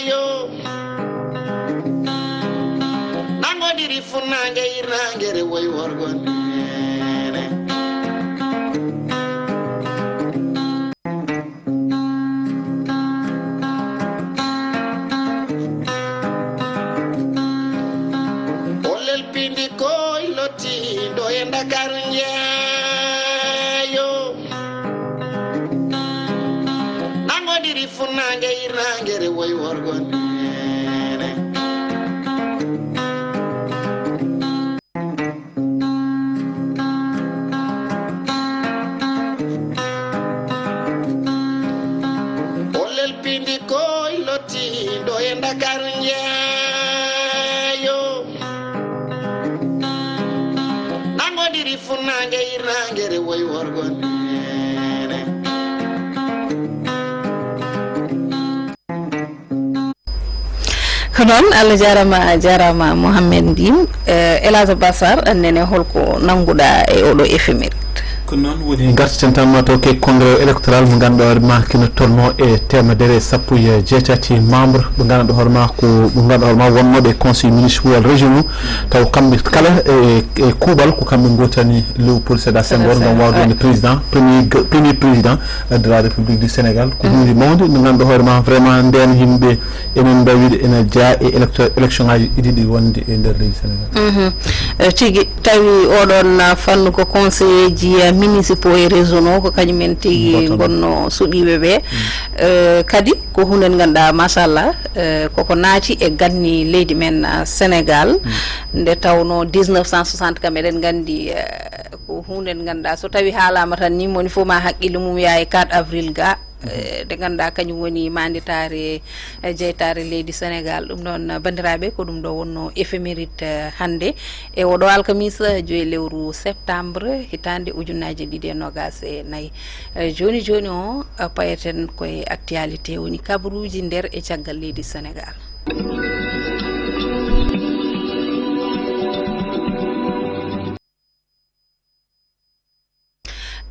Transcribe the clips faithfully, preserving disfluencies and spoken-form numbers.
Yo. Nangodiri funange irangere woy worgo nene. Olel pindi koy lotindo e Ndakaaru njeeyo. Nangodiri funange irangere woy worgo nene. Olel pindi koy lotindo e Ndakaaru njeeyo. Nangodiri funange irangere woy worgo nene. Ko noon, Allah jaaraama, a jaaraama Mohamed Ndim. Eh, Elhadj Bassar, annene holko nannguɗaa e oɗo éphéméride? Ko noon woni, gartiten tan ma to ke congrès électoral mo ngannduɗaa hoore ma kino tolno e temedere e sappo e jeetati membre ɓe ngannduɗaa hoore ma ko ɓe ngannduɗaa hoore ma wonnooɓe e conseil municipal régional, taw kamɓe kala e, e kuuɓal ko kamɓe ngotani Léopold Sédar Senghor ngam wawde wonde président, premier, premier président de la République du Sénégal. Ko huunde mawnde nde ngannduɗaa hoore ma vraiment ndeen yimɓe enen mbawiɗo ene jeyaa e électo-, élection ngaji ɗiɗi ɗi wonde e nder leydi Sénégal. Mhm. Eh, tigi tawi oɗon, ah, fannu ko conseiller ji, ah, municipaux et régionaux, ko kañum en tigi ngonno suɓiiɓe ɓe. Eh, kadi ko huunde nde ngannduɗaa machallah, eh, koko naati e ganni leydi men, ah, Sénégal. Nde tawno dix-neuf cent soixante kam eɗen nganndi, eh, ko huunde nde ngannduɗaa so tawi haalaama tan ni moni fof ma haqqille mum yaa e quatre avril ga. Eh, nde ngannduɗaa kañum woni manditaare, eh, jeytaare leydi Sénégal. Ɗum noon, eh, banndiraaɓe, ko ɗum ɗo wonno éphéméride, eh, hannde e oɗo alkamisa, joyi lewru septembre, hitaande ujunnaaje ɗiɗi e noogaas e nayi. Eh, jooni jooni o, eh, payeten koye actualité, woni kabaruuji nder e caggal leydi Sénégal.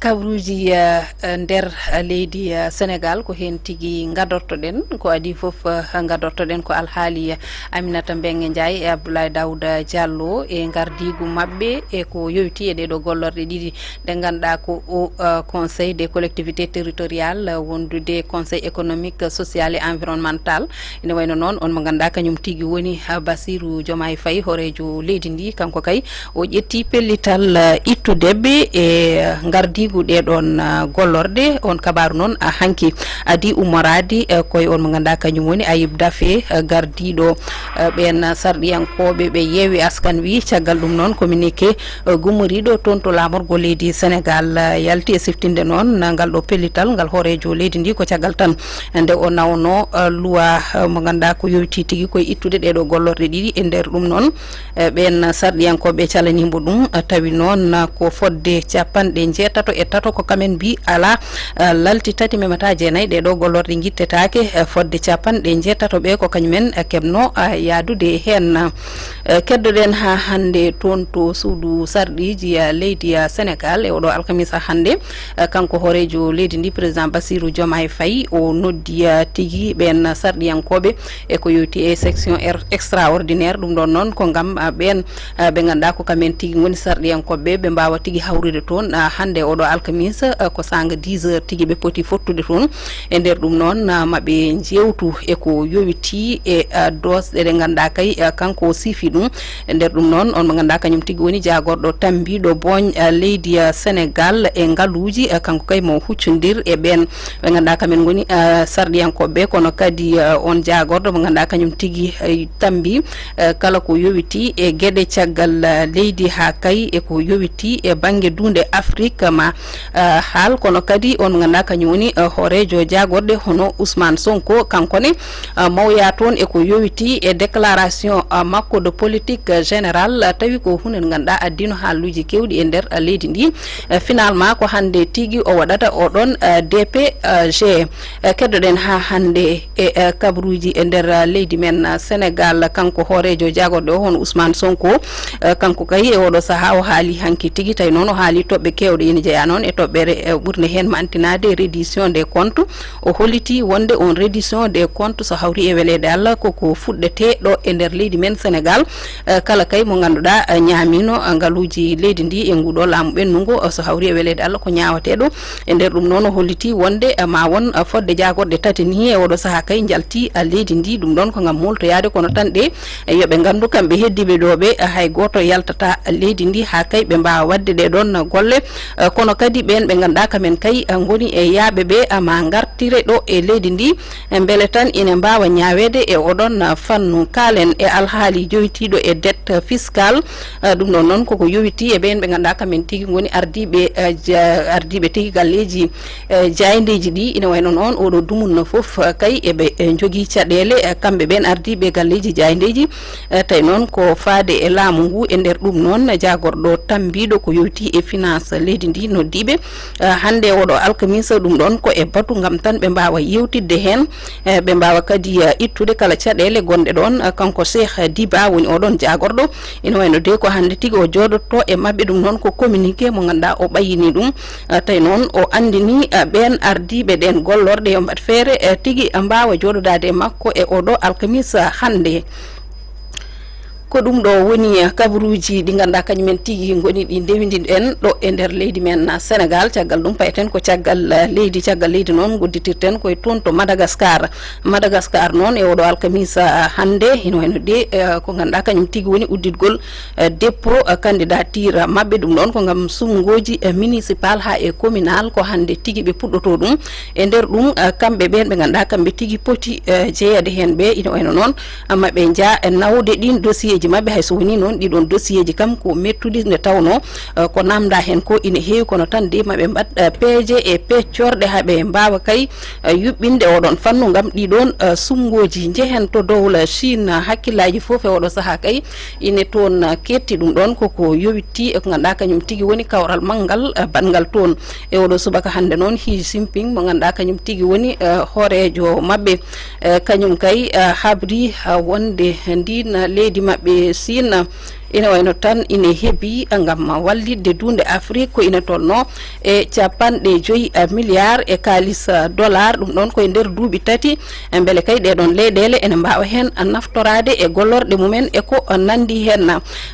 Kabaruuji, eh, eh, nder, eh, leydi, eh, Sénégal, ko heen tigi ngadortoɗen. Ko adii fof, eh, ngadortoɗen ko alhaali, eh, Aminata Mbengue Ndiaye e Abdoulaye Daouda Diallo e ngardiigu maɓɓe e ko yowiti e ɗeeɗo gollorɗe ɗiɗi ɗe ngannduɗaa ko o, eh, Conseil des collectivités territoriales, eh, wondude Conseil économique, social et environnemental. Ina wayno noon on mo ngannduɗaa kañum tigi woni, eh, Bassirou Diomaye Faye, hooreejo leydi ndi, kanko kay o ƴetti pellital, eh, ittude ɓe e, eh, ngardiigu ɗee ɗoon, eh, gollorɗe. On kabaaru noon, ah, hanki adii ummoraade, eh, koye on mo ngannduɗaa kañum woni Ayib Daffé, eh, gardiiɗo, eh, ɓeen sarɗiyankooɓe ɓe Yewwi Askan Wi. Caggal ɗum noon, communiqué, eh, gummoriiɗo toon to laamorgo leydi Sénégal, eh, yalti e siftinde noon, eh, ngal ɗo pellital ngal hooreejo leydi ndi ko caggal tan nde o nawno, eh, luwa, eh, mo ngannduɗaa ko yowiti tigi koye ittude ɗee ɗo gollorɗe ɗiɗi. E nder ɗum noon, eh, ɓeen sarɗiyankooɓe calaniimo ɗum, eh, tawi noon, eh, ko fodde capanɗe njeetato e tato ko kamen mbi alaa, eh, lalti tati memata jeenayi ɗee ɗo gollorɗe ngittetaake, eh, fodde capanɗe njeetato ɓe ko kañumen, eh, keɓno, eh, yahdude heen. Eh, keddoɗen haa hannde toon to suudu sarɗiiji, eh, leydi, eh, Sénégal e oɗo alkamisa hannde. Eh, kanko hooreejo leydi ndi, président Bassirou Diomaye Faye, o noddi, eh, tigi ɓeen sarɗiyankooɓe e ko yowiti e section er-, extraordinaire. Ɗum ɗoon noon ko ngam, eh, ɓeen, eh, ɓe ngannduɗaa ko kamen tigi ngoni sarɗiyankooɓe ɓe, ɓe mbaawa tigi hawrude toon, eh, hannde oɗo alkamisa, eh, ko saanga dix heures tigi ɓe poti fottude toon. E nder ɗum noon, eh, maɓe njeewtu e ko yowiti e, eh, doosɗe ɗe ngannduɗaa kay, eh, kanko o siifi ɗum. E nder ɗum noon, on mo ngannduɗaa kañum tigi woni jaagorɗo tambiiɗo booñ, eh, leydi, eh, Sénégal e ngaluuji, eh, kanko kay mo huccondir e ɓeen ɓe ngannduɗaa kamen ngoni, eh, sarɗiyankooɓe ɓe, kono kadi, eh, on jaagorɗo mo ngannduɗaa kañum tigi, eh, tambi, eh, kala ko yowiti e geɗe caggal, eh, leydi haa kay e ko yowiti e bannge duunde Afrik ma, eh, haal, kono kadi on mo ngannduɗaa kañum woni, eh, hooreejo jaagorɗe hono Ousmane Sonko, kanko ne, eh, mawya toon e ko yowiti e déclaration, eh, makko de politique générale, eh, tawi ko huunde nde ngannduɗaa addiino haalluuji keewɗi e nder, eh, leydi ndi. Eh, finalement ko hannde tigi o waɗata oɗon, eh, D P G. Eh, keddoɗen haa hannde e, eh, kabaruuji e nder, eh, leydi men, eh, Sénégal, kanko hooreejo jaagorɗe o hono Ousmane Sonko, eh, kanko kay e oɗo sahaa o haali hanki tigi, tawi noon o haali toɓɓe keewɗe ina jeyaa Noon e toɓɓere, eh, ɓurnde heen mantinaade reddition des comptes, o hollitii wonde on reddition des comptes, so hawri e weleede Allah, koko fuɗɗetee ɗo e nder leydi men Senegaal. Eh, kala kay mo ngannduɗaa, eh, ñaamiino, eh, ngaluuji leydi ndi e nguuɗo laamu ɓennungu, eh, so hawri e weleede Allah, ko ñaawateeɗo. E nder ɗum noon, o hollitii wonde, eh, ma won, eh, fodde jaagorɗe tati ni e oɗo sahaa kay njalti, eh, leydi ndi. Ɗum ɗoon ko ngam moltoyaade, kono tan ɗe, eh, yo ɓe nganndu kamɓe heddiiɓe ɗo ɓe, eh, hay gooto yaltata leydi ndi haa kay ɓe mbaawa waɗde ɗee ɗoon golle. Eh, kono kadi ɓeen ɓe ngannduɗaa kamen kay, eh, ngoni e yaaɓe ɓe, eh, ma ngartire ɗo e leydi ndi, eh, mbele tan ina mbaawa ñaaweede e oɗon, eh, fannu. Kaalen e alhaali jowitiiɗo e dette fiscale. Eh, ɗum ɗoon noon koko yowitii e ɓeen ɓe ngannduɗaa kamen tigi ngoni ardiiɓe, eh, ja-, ardiiɓe tigi galleeji, eh, jaayndeeji ɗi. Ina wayno noon oɗo dumunna fof, eh, kay eɓe, eh, njogii caɗeele, eh, kamɓe ɓeen ardiiɓe galleeji jaayndeeji. Eh, tawi noon ko faade e laamu ngu, e nder ɗum noon jaagorɗo tambiiɗo ko yowitii e finance leydi ndi noddiiɓe, eh, hannde oɗo alkamisa, ɗum ɗoon ko e batu ngam tan ɓe mbaawa yewtidde heen, eh, ɓe mbaawa kadi, eh, ittude kala caɗeele gonɗe ɗoon. Eh, kanko Cheikh Diba woni oɗon jaagorɗo, ina wayno de ko hannde tigi o jooɗotoo e maɓɓe, ɗum noon ko communiqué mo ngannduɗaa o ɓayyini ɗum. Eh, tawi noon o anndini, eh, ɓeen ardiiɓe ɗeen gollorɗe yo mbaɗ feere, eh, tigi mbaawa jooɗodaade e makko e oɗo alkamisa hannde. Ko ɗum ɗo woni, eh, kabaruuji ɗi ngannduɗaa kañumen tigi ngoni ɗi ndewindiɗen ɗo e nder leydi men, eh, Senegaal. Caggal ɗum payten ko caggal, eh, leydi, caggal leydi noon ngodditirten koye toon to Madagaskar. Madagaskar noon e oɗo alkamisa, eh, hannde, hino heno de, eh, ko ngannduɗaa kañum tigi woni udditgol, eh, dépôt, eh, candidature maɓɓe. Ɗum ɗoon ko ngam suɓngooji, eh, municipal haa e communal, ko hannde tigi ɓe puɗɗotoo ɗum. E nder ɗum, eh, kamɓe ɓeen ɓe ngannduɗaa kamɓe tigi poti, eh, jeyeede heen ɓe, ina wayno noon, amma ɓe njaa, eh, nawde ɗiin dossier ji maɓɓe, hay so wonii noon ɗii ɗoon dossier ji kam ko mettuɗi nde tawnoo, eh, ko naamndaa heen ko ina heewi, kono tan de maɓe mbaɗ, eh, peeje e peccorɗe haa ɓe mbaawa kay, eh, yuɓɓinde oɗon fannu ngam ɗii ɗoon, eh, suɓngooji. Njehen to dowla Chine, hakkillaaji fof e oɗo sahaa kay ine toon, eh, keetti. Ɗum ɗoon koko yowitti e ko ngannduɗaa kañum tigi woni kawral manngal, eh, baɗngal toon. E oɗo subaka hannde noon, Xi Jinping mo ngannduɗaa kañum tigi woni, eh, hooreejo maɓɓe, eh, kañum kay, eh, habri, eh, wonde ndiin leydi maɓɓe Siin ina wayno tan ina hebi, eh, ngam wallitde duunde Afrik ko ina tolnoo e capanɗe joyi, eh, milliard e kaalis, eh, dollar, ɗum ɗoon ko e nder duuɓi tati, eh, mbele kay ɗee ɗoon leyɗeele ene mbaawa heen, eh, naftoraade e gollorɗe mumen e ko, eh, nanndi heen.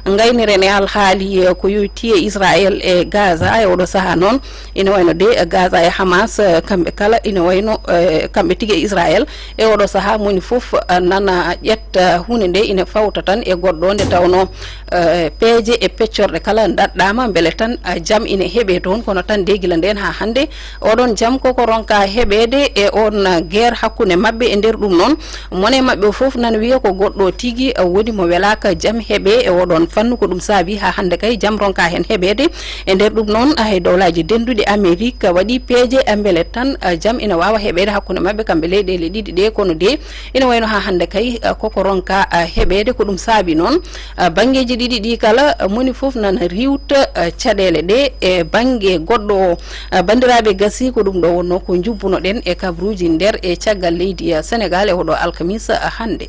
Ngayniren e alhaali, eh, ko yowitii e Israel e Gaza e oɗo sahaa noon. Ina wayno de, eh, Gaza e Hamas, eh, kamɓe kala ina wayno, eh, kamɓe tigi e Israel e oɗo sahaa moni fof, eh, nana ƴetta huunde nde ina fawta tan e goɗɗo nde tawnoo, eh, peeje e peccorɗe kala daɗɗaama mbele tan, eh, jam ina heɓe toon, kono tan de gila ndeen haa hannde oɗon jam koko ronka heɓeede e on, eh, guerre hakkunde maɓɓe. E nder ɗum noon, mone maɓɓe o fof nana wiya ko goɗɗo tigi, eh, woni mo welaaka jam heɓe e oɗon fannu. Ko ɗum saabi haa hannde kay jam ronka heen heɓeede. E nder ɗum noon, hay dowlaaji dennduɗi Amerik waɗi peeje, eh, mbele tan, eh, jam ina waawa heɓeede hakkunde maɓɓe kamɓe leyɗeele ɗiɗi ɗe, kono de ina wayno haa hannde kay, eh, koko ronka, eh, heɓeede. Ko ɗum saabi noon, eh, banngeeji ɗiɗi ɗi kala, eh, moni fof nana riiwta, eh, caɗeele ɗe e bannge goɗɗo o. Eh, banndiraaɓe, gasii ko ɗum ɗo wonnoo ko njubbunoɗen e kabaruuji nder e caggal leydi, eh, Senegaal e oɗo alkamisa, eh, hannde.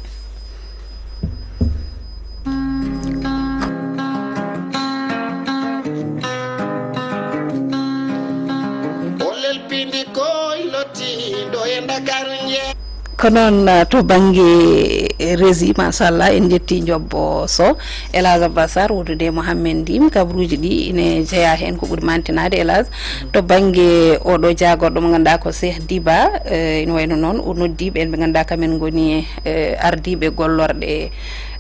Ko noon, uh, to bannge régie, machallah, en njetti Jobbo Sow, El Hadj Abbas Sarr, wondude e Mohamed Ndim, kabaruuji ɗi ine jeyaa heen ko ɓuri mantinaade, El Hadj. To bannge oɗo jaagorɗo mo ngannduɗaa ko Cheikh Diba, eh, ine wayno noon o noddi ɓeen ɓe ngannduɗaa kamen ngoni, eh, ardiiɓe gollorɗe,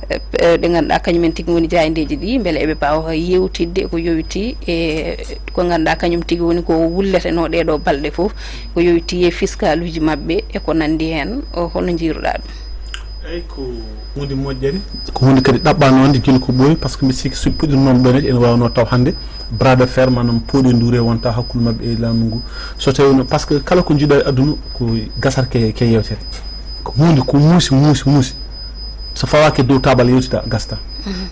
eh, ɗe ngannduɗaa kañumen tigi ngoni jaayndeeji ɗi, mbele eɓe mbaawa yewtidde ko yowitii e ko ngannduɗaa kañum tigi woni ko wulletenoo ɗee ɗoo balɗe fof, ko yowitii e fiskaluuji maɓɓe e ko nanndi heen. O, holno njiiruɗaa ɗum? Eyi, ko huunde moƴƴere, ko huunde kadi ɗaɓɓanoonde gila ko ɓooyi, par ce que mi sikki so puɗɗirnooma ɗo ne, ene waawnoo taw hannde bras de fer, maanaam pooɗoydu ndu wonta hakkunde maɓɓe e laamu ngu. So tawii no, par ce que kala ko njiɗaa e aduna ko gasata ke, ke yewtere. Ko huunde ko muusi, muusi, muusi. So fawaaki e dow taabal yewtida, gasta.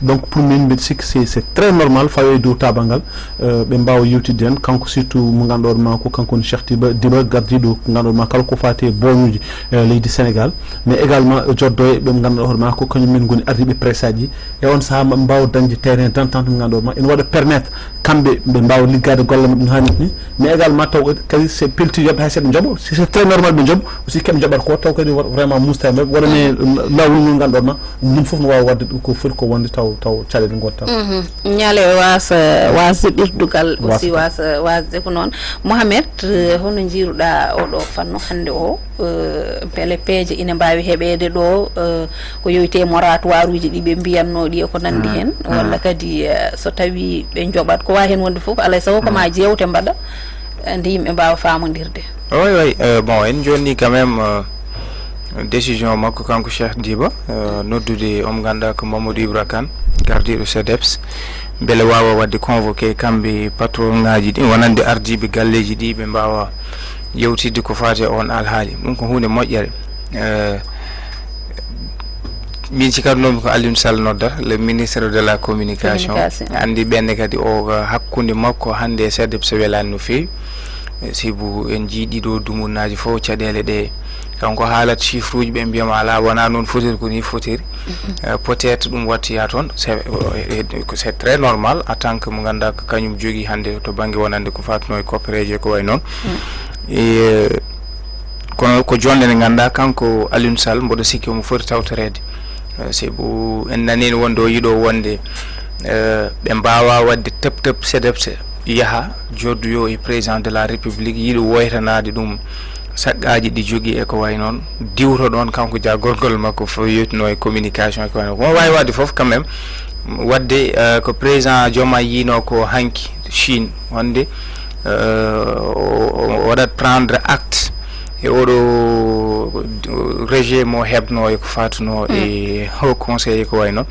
Donc pour min mbiɗa sikki c'est c'est très normal fawe dow tabangal, ɓe mbawa yewtidde hen kanko surtout mo ganduɗo ma ko kanko woni Cheikh Diba Diba gardiɗo ko ganduɗo ma kala ko fati e boñuji leydi Sénégal, mais également joddo e ɓe ganduɗo hoore ma ko kañum men goni ardiɓe presse aji e on saaha maɓe mbawa dañde terrain d'entente mo ganduɗo ma ene waɗa permettre kamɓe ɓe mbawa liggade golle maɓɓe no hannirta ni, mais également taw kadi c'est pelti yobde hay seeɗa jooɓo si c'est très normal ɓe jooɓo aussi keɓe jooɓata ko taw kadi vraiment musta maɓɓe waɗane lawol ngol ganduɗo ma ɗum fof no wawa wadde ɗum ko foti ko wonde taw taw caɗele gotta. Ñaale wasa wasa ɓirdugal aussi wasa wasde ko noon. Mohamed, hono jiiruɗa oɗo fannu hannde o? Beele peeje ina mbawi heɓede ɗo, ko yowite moratoire uji ɗi ɓe mbiyanno ɗi e ko nandi hen walla kadi so tawi ɓe joɓat ko wawi hen wonde foof alay sago ko ma jewte mbaɗa nde yimɓe mbawa famodirde. Oui, oui, bon en jonni quand même décision makko kanko Cheikh Diba noddude omo ganduɗa ko Mamadou Ibra Kane gardiɗo CDEPS beele wawa wadde convoqué kamɓe patron ngaji ɗi wonande ardiɓe galleji ɗi ɓe mbawa yewtidde ko fati e on alhaali ɗum ko hunde moƴƴere. Min cikkatnoomi ko Aliou Sall noddata le ministre de la communication. Andi ɓenne kadi o hakkunde makko hannde e CDEPS welani no feewi. Sibu en jii ɗiɗo dumunnaaji fof caɗeele ɗe kanko haalat chiffre uji ɓe mbiyama ala wona noon fotiri ko ni fotiri. Peut-être ɗum wattoya toon c'est très normal en tant que mo ganduɗa ko kañum jogui hannde to banggue wonande ko fatuno e koppereje ko way noon. E kono ko jonde nde ganduɗa kanko Aliou Sall mboɗo sikki omo foti tawtoreede. Sibu en nanino wonde o yiɗo wonde ɓe mbawa wadde tep tep CDEPS yaha joddoyo e président de la république yiɗo woytanade ɗum saqqaji ɗi jogui e ko way noon diwto ɗon kanko ja gorgol makko fof yewtino e communication e ko way noon ko wawi wadde foof quand même wadde ko président Diomaye yino ko hanki Chine wonde o waɗat prendre acte e oɗo rejet mo heɓno e ko fatuno e haut conseil e ko way noon.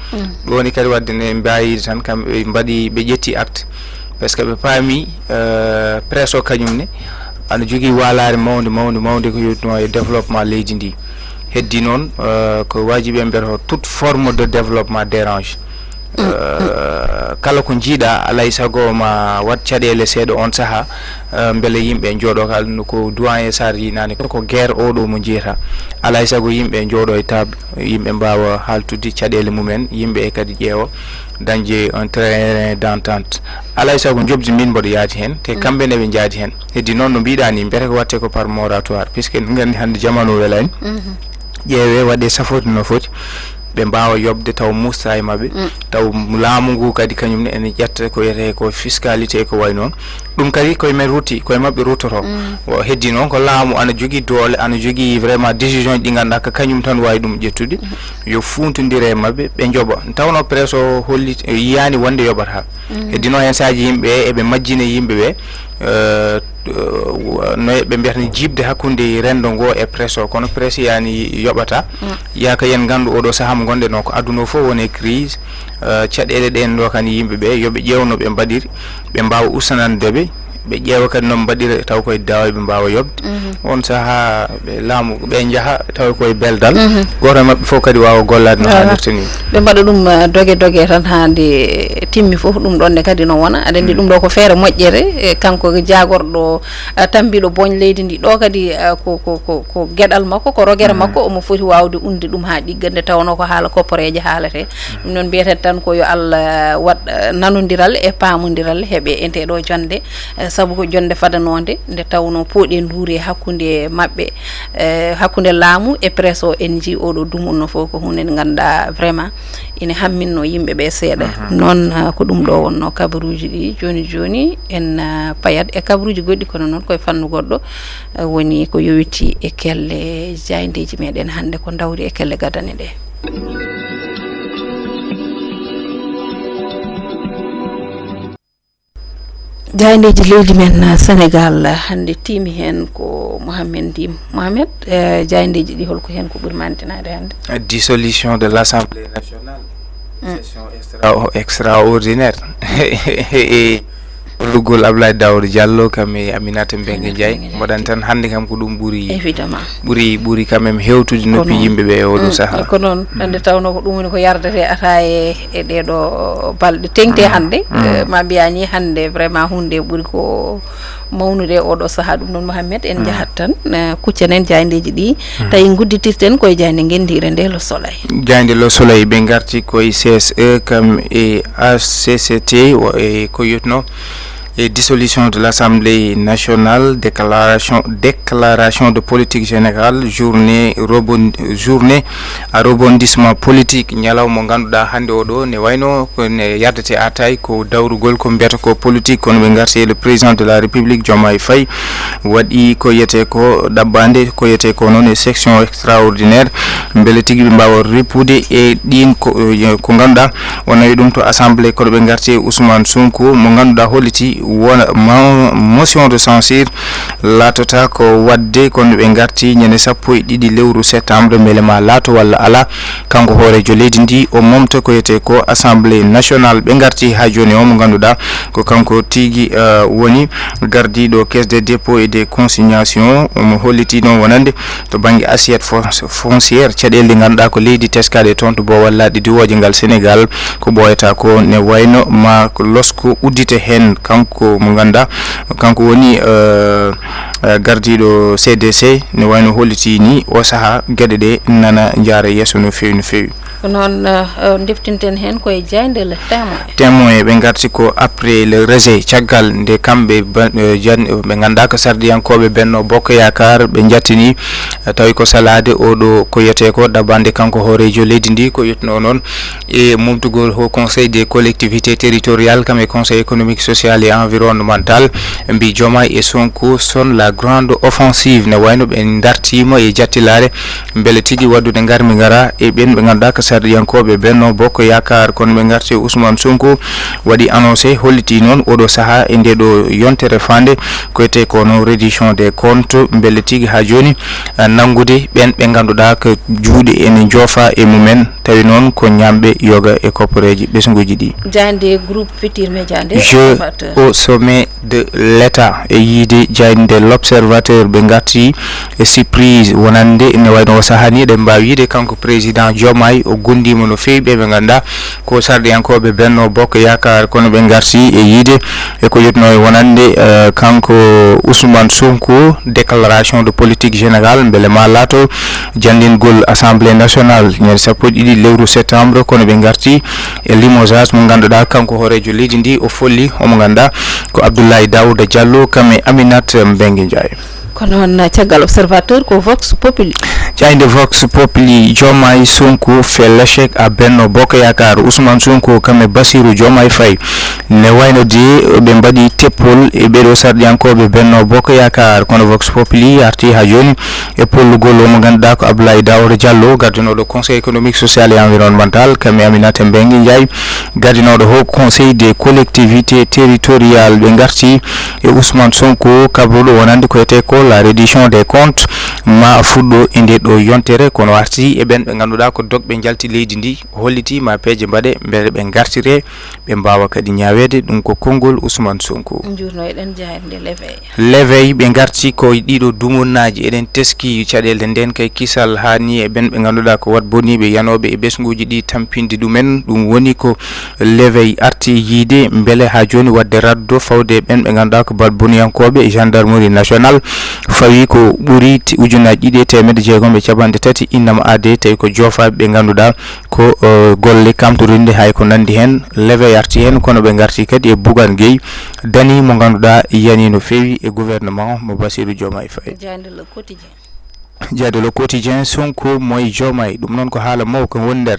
Ɗum woni kadi wadde ne mbayide tan kamɓe ɓe mbaɗi ɓe ƴetti acte parce que ɓe paami presse o kañum ne ana jogui walare mawde mawde mawde ko yewtino e développement leydi ndi. Heddi noon ko wajibi en mbiyata toute forme de développement dérange. Kala ko jiiɗa alay sago ma wat caɗele seeɗa on saaha. Beele yimɓe jooɗo kala no ko doyen Sarr yinani ko guerre oɗo mo jiyata alay sago yimɓe jooɗo e table yimɓe mbawa haltude caɗele mumen yimɓe e kadi ƴeewa dañde un terrain d'entente. Alay sago jobdi min mboɗo yaadi hen te kamɓe ne ɓe jaadi hen. Heddi noon no mbiɗa ni mbiyata ko watte ko par moratoire puisque en gandi hande jamanu welani. Ƴeewe waɗe saforde no foti ɓe mbawa yobde taw musta e maɓɓe taw laamu ngu kadi kañum ne ene ƴetta ko wiyete ko fiscalité ko way noon. Ɗum kadi koye men rutti koye maɓɓe ruttoto. O heddi noon ko laamu ana jogui doole ana jogui vraiment décision ji ɗi ganduɗa ko kañum tan wawi ɗum ƴettude yo funtodire e maɓɓe ɓe jooɓa tawno presse o holli yiyani wonde yoɓata. Heddi noon hen saaji yimɓe eɓe majjina yimɓeɓe no ɓe mbiyata ni jiiɓde hakkunde rendo ngo e presse o kono presse yani yoɓata. Yaka yen gandu oɗo saaha mo gonɗen o ko aduna o fof woni e crise. Caɗele ɗen ɗo kan yimɓeɓe yoɓe ƴeew no ɓe mbaɗiri ɓe mbawa ustanande ɓe ɓe ƴeewa kadi no mbaɗira taw koye dawa ɓe mbawa yoɓde. On saaha ɓe laamu ɓe jaaha tawa koye beldal goto e maɓɓe fof kadi wawa gollade no hannirta ni. Ɓe mbaɗa ɗum doge doge tan ha nde timmi fof ɗum ɗon ne kadi no wona aɗa andi ɗum ɗo ko feere moƴƴere kanko jagorɗo tambiɗo boñ leydi ndi ɗo kadi ko ko ko ko geɗal makko ko rogere makko omo foti wawde unde ɗum ha ɗigga nde tawno ko haala kopporeje haalate. Ɗum noon mbiyeten tan ko yo allah waɗ nanodiral e pamodiral heeɓe e nde ɗo jonde. Sabu ko jonde fadanode nde tawno pooɗe nduuri e hakkude maɓɓe hakkunde laamu e presse o en jii oɗo dumunno fof ko hunde nde ganduɗa vraiment ina hamminno yimɓe ɓe seeɗa. Noon ko ɗum ɗo wonno kabaruji ɗi joni joni en payat e kabaruji goɗɗi kono noon koye fannu goɗɗo woni ko yowiti e kelle jayndeji meɗen hande ko dawri e kelle gadane ɗe. Jayndeji leydi men Sénégal hande tiimi hen ko Mohamed Ndim. Mohamed, jayndeji ɗi holko hen ko ɓuri mantinade hande? Dissolution de l'Assemblée nationale. Session extra extraordinaire. Lugol Ablaye Daouda Diallo kam e Aminata Mbengue Ndiaye. Mboɗan tan hannde kam ko ɗum ɓuri, évidemment, ɓuri ɓuri quand même hewtude noppi yimɓe ɓe e oɗo sahaa. Ko noon, nde tawnoo ko ɗum woni ko yardete ata e e ɗeeɗo balɗe teŋti hannde. Eh, ma mbiyaa ni hannde vraiment huunde ɓuri ko mawnude e oɗo sahaa. Ɗum noon, Mohamed, en njahat tan, eh, kuccen en jaayndeeji ɗi. Tawi ngudditirten koye jaaynde ngenndiire nde, Le Soleil. Jaaynde Le Soleil, ɓe ngarti koye C S E kam e H C C T, o-, e ko yetno e dissolution de l'Assemblée nationale, déclaration, déclaration de politique générale, journée rebond-, journée à rebondissement politique, ñalawma mo ngannduɗaa hannde oɗo ne wayno ko ne yardete ataay ko dawrugol ko mbiyata ko politique, kono ɓe ngarti le président de la République Diomaye Faye waɗi ko yetee ko ɗaɓɓande, ko yetee ko noon e section extraordinaire, mbele tigi ɓe mbaawa rippude e ɗin ko, ko ngannduɗaa o nawi ɗum to assemblée, kono ɓe ngarti e Ousmane Sonko mo ngannduɗaa holliti wona mo-, motion de censure laatota ko waɗde, kono ɓe ngarti ñande sappo e ɗiɗi lewru septembre, mbele ma laato walla alaa. Kanko hooreejo leydi ndi, o momta ko yetee ko Assemblée nationale. Ɓe ngarti haa jooni o mo ngannduɗaa ko kanko tigi, eh, woni gardiiɗo Caisse des dépôts et des consignations. Omo holliti noon wonande to bannge assiette fon-, foncière, caɗeele ɗe ngannduɗaa ko leydi teskaaɗe toon to boowal laaɗe diwooje ngal Sénégal, ko ɓooyata ko ne wayno ma ko losko uddite heen, kanko mo ngannduɗaa kanko woni, eh, eh, gardiiɗo C D C, ne wayno holliti ni o sahaa geɗe ɗe nana njaara yeeso no feewi, no feewi. Ko noon, eh, eh, ndeftinten heen koye jaaynde Le Témoin. Témoin, ɓe ngarti ko après le rejet, caggal nde kamɓe ba-, eh, jan-, ɓe ngannduɗaa ko sardiyankooɓe Benno Bokk Yaakaar, ɓe njattini, eh, tawi ko salaade oɗo ko yetee ko ɗaɓɓande kanko hooreejo leydi ndi, ko yetnoo noon e mumtugol Haut Conseil des collectivités territoriales, kam e Conseil économique, social et environnemental, mbi Diomaye et Sonko sonne la grande offensive. Ne wayno ɓe dartiima e jattilaare, mbele tigi waɗdude ngarmi ngara e ɓen ɓe ngannduɗaa ko sarɗiyankooɓe Benno Bokk Yaakaar, kono ɓe ngarti e Ousmane Sonko waɗi annoncé, holliti noon oɗo sahaa e nde ɗo yontere faande ko etee kono reddition des comptes, mbele tigi haa jooni, ah, nanngude ɓen ɓe ngannduɗaa ko juuɗe ene njoofa e mumen, tawi noon ko ñaamɓe yoga e kopporeeji ɓesnguuji ɗi. Jaaynde groupe Futurs Médias nde, jeu Observateur. Au sommet de l'État, e yiide jaaynde L'Observateur, ɓe ngarti e surprise wonande ne wayno o sahaa ni, eɗen mbaawi yiide kanko président Diomaye o gondiima no feewi ɓe ɓe ngannduɗaa ko sarɗiyankooɓe Benno Bokk Yaakaar, kono ɓe ngarti e yiide e ko yetnoo e wonande, eh, kanko Ousmane Sonko, déclaration de politique générale, mbele ma laato janndingol Assemblée nationale ñande sappo e ɗiɗi lewru septembre, kono ɓe ngarti e limogeage mo ngannduɗaa kanko hooreejo leydi ndi o folli, omo ngannduɗaa ko Abdoulaye Daouda Diallo, kam e Aminata Mbengue Ndiaye. Kono noon, caggal Observateur ko Vox Populi. Jaaynde Vox Populi, Diomaye Sonko fait l'échec à Benno Bokk Yaakaar. Ousmane Sonko kam e Bassirou Diomaye Faye ne wayno de ɓe mbaɗi teppol e ɓeɗo sarɗiyankooɓe Benno Bokk Yaakaar, kono Vox Populi arti haa jooni e pollugol o mo ngannduɗaa ko Abdoulaye Daouda Diallo, gardinooɗo Conseil économique, social et environnemental, kam e Aminata Mbengue Ndiaye, gardinooɗo Haut Conseil des collectivités territoriales. Ɓe ngarti e Ousmane Sonko, kabruɗo wonande ko etee ko la reddition des comptes, ma fuɗɗo e nde ɗo yontere, kono arti e ɓen ɓe ngannduɗaa ko dogɓe njalti leydi ndi, holliti ma peeje mbaɗe, mbele ɓe ngartire, ɓe mbaawa kadi ñaaweede. Ɗum ko konngol Ousmane Sonko. Njuurno eɗen jaaynde L'Éveil. L'Éveil, ɓe ngarti ko e ɗiɗo dumunnaaji, eɗen teski caɗeele nden kay kisal haa ni e ɓen ɓe ngannduɗaa ko wat boniiɓe yanooɓe e ɓesnguuji ɗi tampinde ɗumen. Ɗum woni ko L'Éveil arti yiide mbele haa jooni waɗde raddo fawde e ɓen ɓe ngannduɗaa ko bat boniyankooɓe e gendarmerie nationale, fawi ko ɓuri ti-, ujunnaaji ɗiɗi e teemedde jeegom e capanɗe tati innama aade, tawi ko joofaaɓe ɓe ngannduɗaa ko, eh, golle kamtorinde hay ko nanndi heen. L'Éveil arti heen, kono ɓe ngarti kadi e Bougane Gueye Dany mo ngannduɗaa yani no feewi e gouvernement mo Bassirou Diomaye Faye. Jaaynde Le Quotidien. Jaaynde Le Quotidien, Sonko moy Diomaye, ɗum noon ko haala mawka woni nder.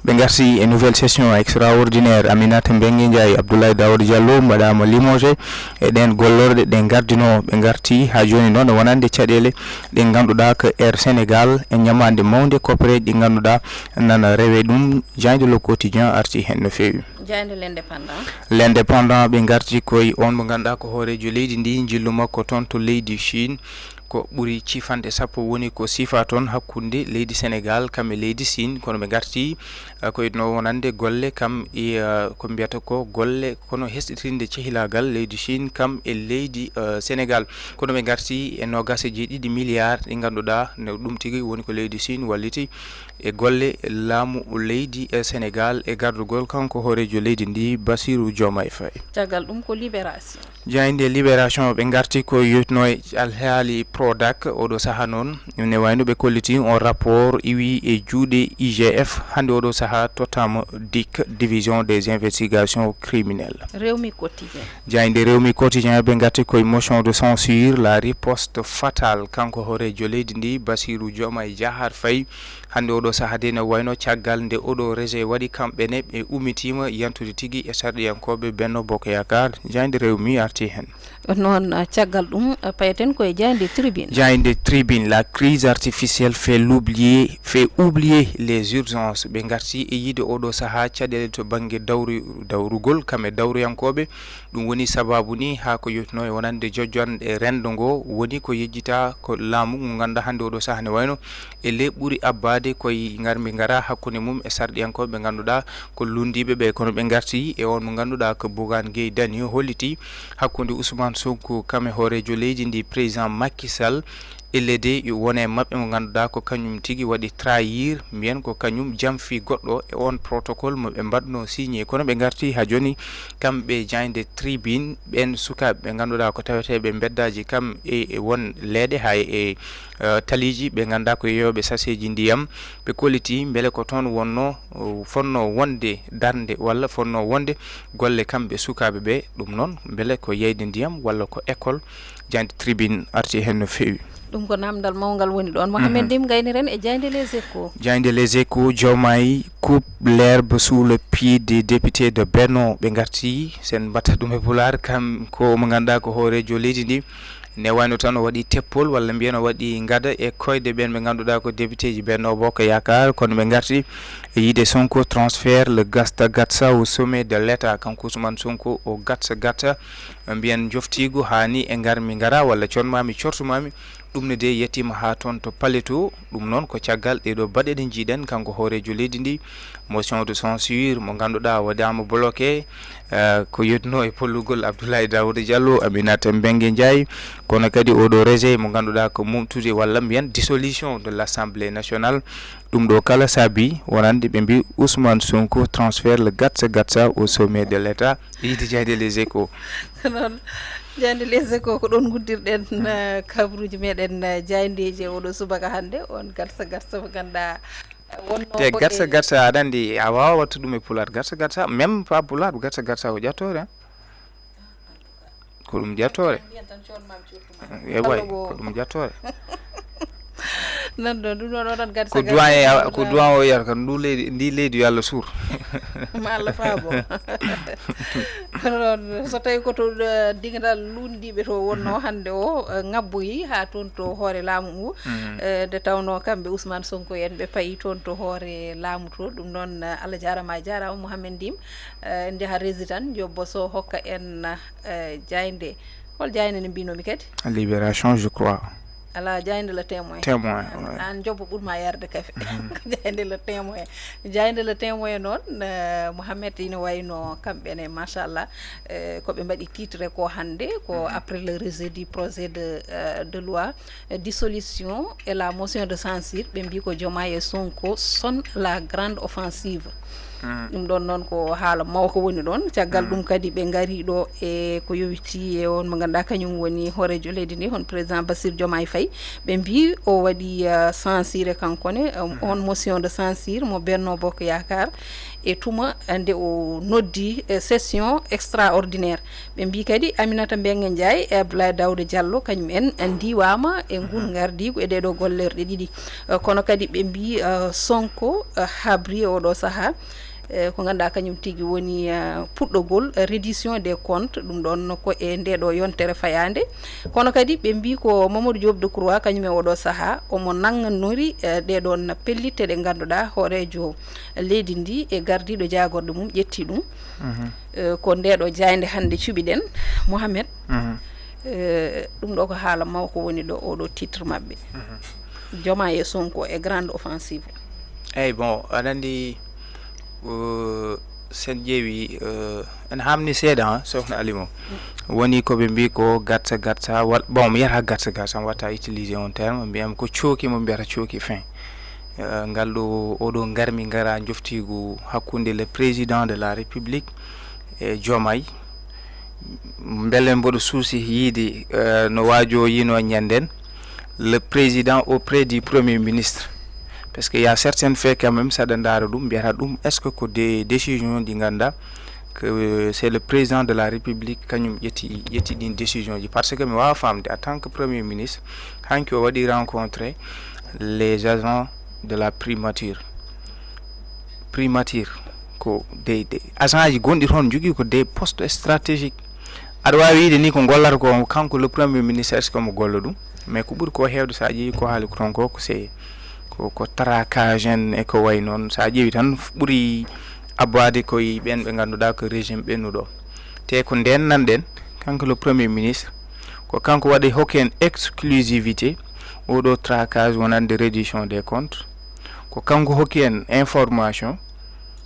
Ɓe ngarti e nouvelle session extraordinaire, Aminata Mbengue Ndiaye, Abdoulaye Daouda Diallo mbaɗaama limogé e ɗeen gollorɗe ɗe ngardinoo. Ɓe ngarti haa jooni noon e wonande caɗeele ɗe ngannduɗaa ko Air Sénégal e ñamaande mawnde koppereeji ɗi ngannduɗaa nana rewe ɗum. Jaaynde Le Quotidien arti heen no feewi. Jaaynde L'Indépendant. L'Indépendant, ɓe ngarti koye on mo ngannduɗaa ko hooreejo leydi ndi, njillu makko toon to leydi Chine. Ko ɓuri cifanɗe sappo woni ko sifa toon hakkunde leydi Senegal kam e leydi Siin, kono ɓe ngarti, eh, ko itno wonande golle kam e, eh, ko mbiyata ko golle kono hesɗitinde cehilaagal leydi Siin kam e leydi, eh, Senegal. Kono ɓe ngarti e noogaas e jeeɗiɗi milliards ɗi ngannduɗaa ne ɗum tigi woni ko leydi Siin walliti e golle laamu leydi e Senegal e gardugol kanko hooreejo leydi ndi Bassirou Diomaye Faye. Caggal ɗum ko Libération. Jaaynde Libération ɓe ngarti ko yotno e alhaali Prodac oɗo saha noon ne wayno ɓe kolliti on rapport iwi e juuɗe I G F hannde oɗo saha tottama dik division des investigations criminelles. Rewmi Quotidien. Jaaynde Rewmi Quotidien ɓe ngarti koye motion de censure la riposte fatale kanko hooreejo leydi ndi Bassirou Diomaye Diakhar Faye. Hannde oɗo saha de ne wayno caggal nde oɗo rejet waɗi kamɓe ne ɓe ummitiima yantude tigi e sarɗiyankooɓe Benno Bokk Yaakaar. Jaaynde Rewmi arti heen. Noon, eh, caggal ɗum, eh, payeten ko e jaaynde Tribune. Jaaynde Tribune, la crise artificielle fait l'oublier, fait oublier les urgences. Ɓe ngarti e yiide oɗo saha caɗeele to bannge dawri-, dawrugol kam e dawriyankooɓe. Ɗum woni sababu ni haa ko yotno e wonande jojjanɗe renndo ngo woni ko yejjita ko laamu ngu ngannduɗaa hannde oɗo saha ne wayno e le ɓuri abbaade koye ngarmi ngara hakkunde mum e sarɗiyankooɓe ɓe ngannduɗaa ko lunndiiɓe ɓe, kono ɓe ngarti e on mo ngannduɗaa ko Bougane Gueye Dany holliti hakkunde Ousmane Sonko kam e hooreejo leydi ndi président Macky Sall. Ille de won e maɓɓe mo ngannduɗaa ko kañum tigi waɗi trahir, mbiyen ko kañum jamfi goɗɗo e on protocole mo ɓe mbaɗno signé. Kono ɓe ngarti haa jooni, kamɓe jaaynde Tribune, ɓeen sukaaɓe ɓe ngannduɗaa ko taweteeɓe mbeddaaji kam e, e won leeɗe haa e, eh, taliiji, ɓe ngannduɗaa ko yeyooɓe saseeji ndiyam, ɓe kolliti mbele ko toon wonno, eh, fonno wonde darnde walla fonno wonde golle kamɓe sukaaɓe ɓe, ɗum noon mbele ko yeyde ndiyam walla ko école. Jaaynde Tribune arti heen no feewi. Ɗum ko namdal mawngal woni ɗoon. Mohamed Ndim, ngayniren e jaaynde Les Échos. Jaaynde Les Échos, Diomaye coupe l'herbe sous le pied des députés de Benno. Ɓe ngarti, sen mbatta ɗum e Pulaar, kam ko mo ngannduɗaa ko hooreejo leydi ndi. Ne wayno tan o waɗi teppol walla mbiyen o waɗi ngada e koyɗe ɓeen ɓe ngannduɗaa ko députéji Benno Bokk Yaakaar, kono ɓe ngarti e yiide Sonko transfert le gasta gatsa au sommet de l'État. Kanko Ousmane Sonko o gatsa gatsa, mbiyen joftiigu haa ni e ngarmi ngara walla conmaami cortumaami. Ɗum ne de yettiima haa toon to palais to. Ɗum noon ko caggal ɗeeɗo baɗe ɗe njiiɗen kanko hooreejo leydi ndi, motion de censure mo ngannduɗaa waɗaama bloqué, eh, ko yetno e pollugol Abdoulaye Daouda Diallo, Aminata Mbengue Ndiaye, kono kadi oɗo rejet mo ngannduɗaa ko mumtude walla mbiyen dissolution de l'Assemblée nationale. Ɗum ɗo kala saabi wonande ɓe mbi Ousmane Sonko transfert le gatsa gatsa au sommet de l'État. Yiide jaaynde Les Échos. Noon, jaaynde Les Échos ko ɗoon nguddirɗen, eh, kabaruuji meɗen, eh, jaayndeeji e oɗo subaka hannde, on gatsa gatsa mo ngannduɗaa wonno te ko gatsa e gatsa, aɗa anndi a waawa wattu ɗum e Pulaar. Gatsa gatsa, même pas Pulaar, gatsa gatsa ko ƴattoore. Ko ɗum ƴattoore. Mbiyen tan coon maam coon. E way, ko ɗum ƴattoore. Nan ɗo, ɗum ɗo, ɗo tan gadi ko sagal duwan e, ko duwan o yiyata kan, ndu leydi, ndi leydi yo Allah suur. Ma Allah faabo. Kono noon, so tawi ko to, eh, diŋdal lunndiiɓe to wonno hannde o, eh, ŋabboyi haa toon to hoore laamu ngu. Mhm. Eh, nde tawnoo kamɓe Ousmane Sonko en ɓe payi toon to hoore laamu to. Ɗum noon, eh, Allah jaaraama, a jaaraama Mouhamed Ndim. Eh, en njaha Rési tan, jobbo so hokka en, eh, jaaynde. Hol jaaynde nde mbinoomi kadi? Libération, je crois. Alaa, jaaynde Le Témoin. Témoin, an, ouais. An jobbo ɓurma yarde kafe. Mhm. Jaaynde Le Témoin. Jaaynde Le Témoin noon, eh, Mouhamed, ina wayno kamɓe ne, machallah, eh, ko ɓe mbaɗi titre ko hannde, ko, mhm, après le rejet du projet de, eh, de loi, eh, dissolution et la motion de censure, ɓe mbi ko Diomaye e Sonko sonne la grande offensive. Mm. Ɗum ɗoon noon ko haala mawko woni ɗoon. Caggal, mm, ɗum kadi ɓe ngari ɗo e ko yowiti e on mo ngannduɗaa kañum woni hooreejo leydi ndi, hono président Bassirou Diomaye Faye. Ɓe mbi o waɗi, eh, censure kanko ne, eh, mhm, on motion de censure mo Benno Bokk Yaakaar e tuma nde o noddi, eh, session extraordinaire. Ɓe mbi kadi Aminata Mbengue Ndiaye e Abdoulaye Daouda Diallo kañum en ndiwaama e ngun, mhm, ngardiigu e ɗeɗo gollerɗe ɗiɗi. Eh, kono kadi ɓe mbi, eh, Sonko, eh, habri e oɗo saha, eh, ko ngannduɗaa kañum tigi woni, eh, puɗɗogol, eh, reddition des comptes, ɗum ɗoon ko e ndeɗo yontere fayaande. Kono kadi ɓe mbi ko Mamadou Diop Decroix kañum e oɗo saha omo nanganori, eh, ɗeɗon pellitte ɗe ngannduɗaa hooreejo leydi ndi e gardiiɗo jaagorɗe mum ƴetti ɗum. Mhm. Eh, ko ndeɗo jaaynde hannde cuɓiɗen, Mohamed. Mhm. Eh, ɗum ɗo ko haala mawko woni ɗo, oɗo titre maɓɓe. Diomaye et Sonko e grande offensive. Eyyi, bon, aɗa anndi, uh, sen ƴeewi, uh, en hamni seeɗa, hein, sohna Alimo. Woni ko ɓe mbi ko gatsa gatsa, wal-, bon, mi yiyata gatsa gatsa, mi watta utiliser on terme, mbiyam ko cooki mo mbiyata cooki fin. Uh, ngal ɗo, oɗo ngarmi ngara njoftigu hakkunde le président de la République e Diomaye. Mbele mboɗo suusi yiide, uh, no waajo yino ñanden, le président auprès du premier ministre. Parce que y a certains faits quand même, saɗa ndaara ɗum, mbiyata ɗum, est-ce que ko des décisions ɗi ngannduɗaa que, euh, c'est le président de la République kañum ƴetti, ƴetti ɗin décision ji? Parce que mi waawa faamde, en tant que premier ministre, hanki o waɗi rencontré les agents de la primature. Primature ko des, des agents ji gonɗi toon, jogii ko des postes stratégiques. Aɗa waawi yiide ni ko gollata ko, kanko le premier ministre, est-ce que mo golla ɗum? Mais ko ɓuri ko heewde, so a ƴeewi ko haali ko toon ko, ko c'est ko, ko traquage en e ko way noon. So a ƴeewi tan, ɓuri abbaade koye ɓeen ɓe ngannduɗaa ko régime ɓennuɗo. Te ko ndeen nanɗen, kanko le premier ministre, ko kanko waɗi hokki en exclusivité oɗo traquage wonande reddition des comptes. Ko kanko hokki en information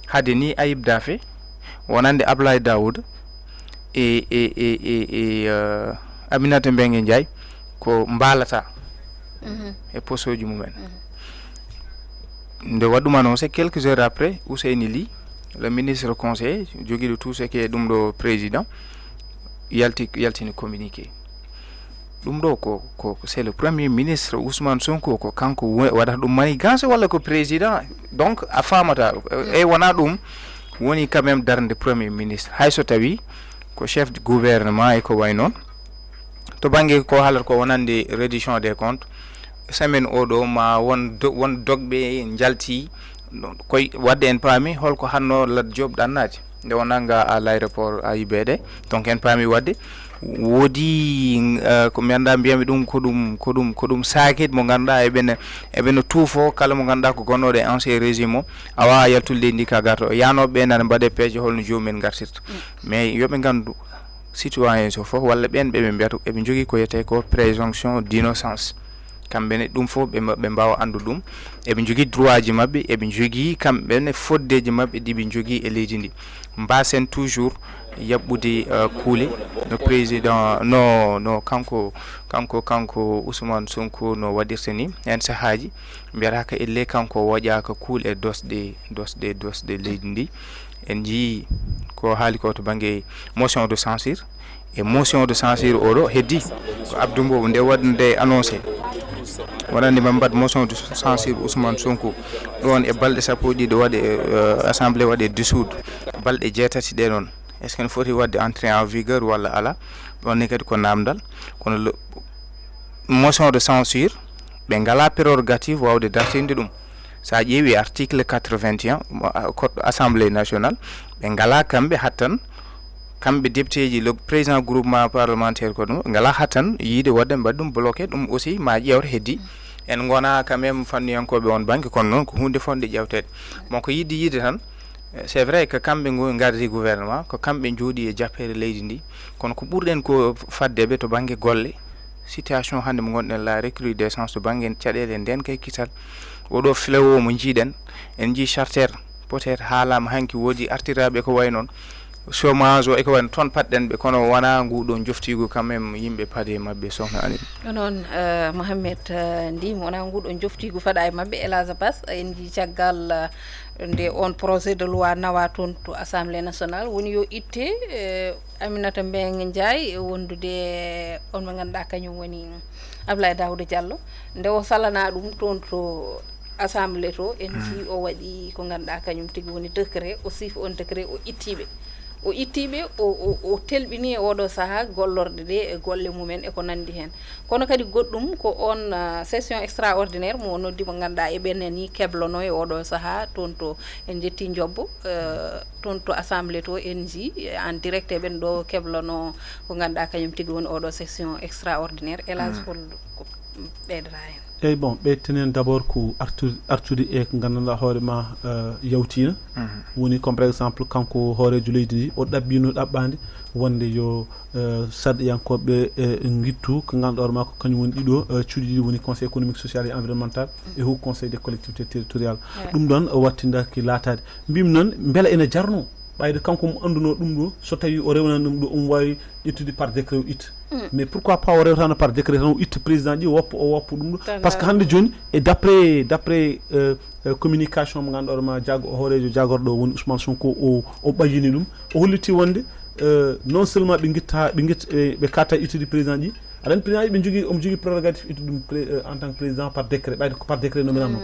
hade ni Ayib Daffé wonande Ablaye Daouda e, e, e, e, e, uh, Aminata Mbengue Ndiaye ko mbaalata e posoji mumen. Nde waɗ ɗum annoncé, quelques heures après, Ousseyni Ly, le ministre conseiller, jogiiɗo tout ce qui est ɗum ɗo président, yalti, yaltini communiqué. Ɗum ɗo ko, ko, c'est le premier ministre Ousmane Sonko, ko kanko wo-, waɗata ɗum manigance walla ko président? Donc, a faamata, e wona ɗum woni quand même darnde premier ministre. Hay so tawi ko chef du gouvernement e ko way noon, to bannge ko haalata ko wonande reddition des comptes, semaine oɗo ma won do-, won dogɓe njalti, koy waɗde en paami holko hanno Lat Diop ɗannaade nde o nannga à l'aéroport A I B D. Donc en paami waɗde woodi, euh, ko mi annda mbiyami ɗum ko ɗum, ko ɗum, ko ɗum saakit mo ngannduɗaa eɓene, eɓene tuufo kala mo ngannduɗaa ko gonnooɗo e ancien régime o, a waawa yaltude leydi ndi ka garta o. Yaanooɓe ɓe nana mbaɗe peeje holno joomum en ngartirta. Mais yo ɓe nganndu citoyen so fof walla ɓeen ɓe ɓe mbiyata eɓe njogii ko wiyetee ko présomption d'innocence. Kamɓe ne ɗum fof ɓe mba-, ɓe mbaawa anndu ɗum. Eɓe njogii droit ji maɓɓe, eɓe njogii kamɓe ne foddeeji maɓɓe ɗi ɓe njogii e leydi ndi. Mbaasen toujours yaɓɓude, euh, kuule no président, no, no kanko, kanko, kanko Ousmane Sonko no waɗirta ni. Heen sahaaji mbiyata ka elle kanko woƴaaka kuule e doosɗe, doosɗe, doosɗe leydi ndi. En njii ko haali ko to bannge motion de censure. E motion de censure oɗo heddi ko Abdou Mbow nde waɗnde annoncé. Waɗande ɓe mbaɗ motion de censure Ousmane Sonko. Ɗon e balɗe sappo e ɗiɗi waɗe, euh, assemblée waɗe dissoudre. Balɗe jeetati ɗe ɗon. Est-ce que ne foti waɗde entrée en vigueur walla ala? Ɗon ne kadi ko namdal. Kono le, motion de censure, ɓe ngala prérogative wawde dartinde ɗum. Sa ƴeewi article quatre-vingt-un, mo, a, code assemblée nationale, ɓe ngala kamɓe hattan, kamɓe député ji, le président groupement parlementaire ko ɗum, ɓe ngala hattan yiide waɗde mbaɗi ɗum bloqué, ɗum aussi ma ƴeewte heddi. En ngona quand même fanniyankoɓe on banggue, kono noon ko hunde fonde ƴewteede. Bon, ko yiɗde yiide tan, c'est vrai que kamɓe ngo gardi gouvernement, ko kamɓe jooɗi e jappere leydi ndi, kono ko ɓurɗen ko faddeɓe to banggue golle, situation hannde mo ngonɗen la recrudescence to banggue caɗele nden kay kisal, oɗo fléau mo jiiɗen, en jii charter, peut-être haalama hanki woodi artiraɓe ko way noon, chômage o e ko way noon, toon patɗen ɓe, kono wona nguɗo joftigu quand même yimɓe paade mabɓe, sohna Alim. Ko noon, euh, Mohamed, euh, Ndim, wona nguɗo joftigu faɗa e mabɓe, Elage Bass, en jii caggal, euh, nde on projet de loi nawa toon to Assemblée nationale, woni yo itte, euh, Aminata Mbengue Ndiaye wondude on mo ngannduɗaa kañum woni Ablaye Daouda Diallo, nde o salana ɗum toon to Assemblée to, en jii o waɗi ko ngannduɗaa kañum tigi woni décret, o siifi on décret, o ittiɓe. O ittiɓe, o, o, o telɓini e oɗo sahaa gollorɗe ɗe e golle mumen e ko nanndi heen. Kono kadi goɗɗum ko on, ah, session extraordinaire mo o noddi mo ngannduɗaa e ɓenne ni keblono e oɗo sahaa toon to, en njetti njobbo, eh, toon to Assemblée to, en jii en direct e ɓen ɗo keblono ko ngannduɗaa kañum tigi woni oɗo session extraordinaire. Elage, hol ko ɓeydata heen? Eyyi, bon, ɓeytenen d'abord ko artu-, artude e ko nganndanɗaa hoore ma, eh, yawtina. Woni comme par exemple kanko hooreejo leydi ndi, o ɗaɓɓino ɗaɓɓaande wonde yo eh, sarɗiyankooɓe eh, ngittu ko ngannduɗaa ma ko kañum woni ɗiɗo eh, cuuɗi ɗiɗi woni conseil économique social et environnemental e haut conseil des collectivités territoriales. Ɗum ɗoon o wattindaki laataade. Mbimi noon mbela ene jarno ɓayde kanko mo annduno ɗum ɗo so tawi o rewnani ɗum ɗo omo wawi ƴettude par décret o itta. Mais pourquoi pas o rewtano par décret tan o itta président ji woppa o woppa ɗum ɗo? Par ce que hannde joni e d'après d'après communication mo ganduɗa ma jago hoorejo jagorɗo woni Ousmane Sonko o o ɓayyini ɗum o holliti wonde non seulement ɓe guitta ɓe guitta ɓe katta ittude président ji aɗa andi président ji ɓe jogui omo jogui prérogative ittude ɗum en tant que président par décret ɓayde ko par décret nominatno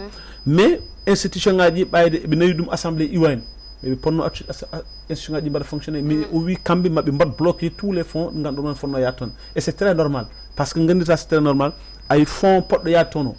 mais institution ngaji ɓayde ɓe nawi ɗum assemblée iwani mais ɓe ponno accude institution ngaji mbaɗa fonctionner mais o wi kamɓe maɓe mbaɗ bloqué tous les fonds ganduɗa fotno yaade toon et c'est très normal par ce que gandita c'est très normal ay fonds poɗɗo yaade toon o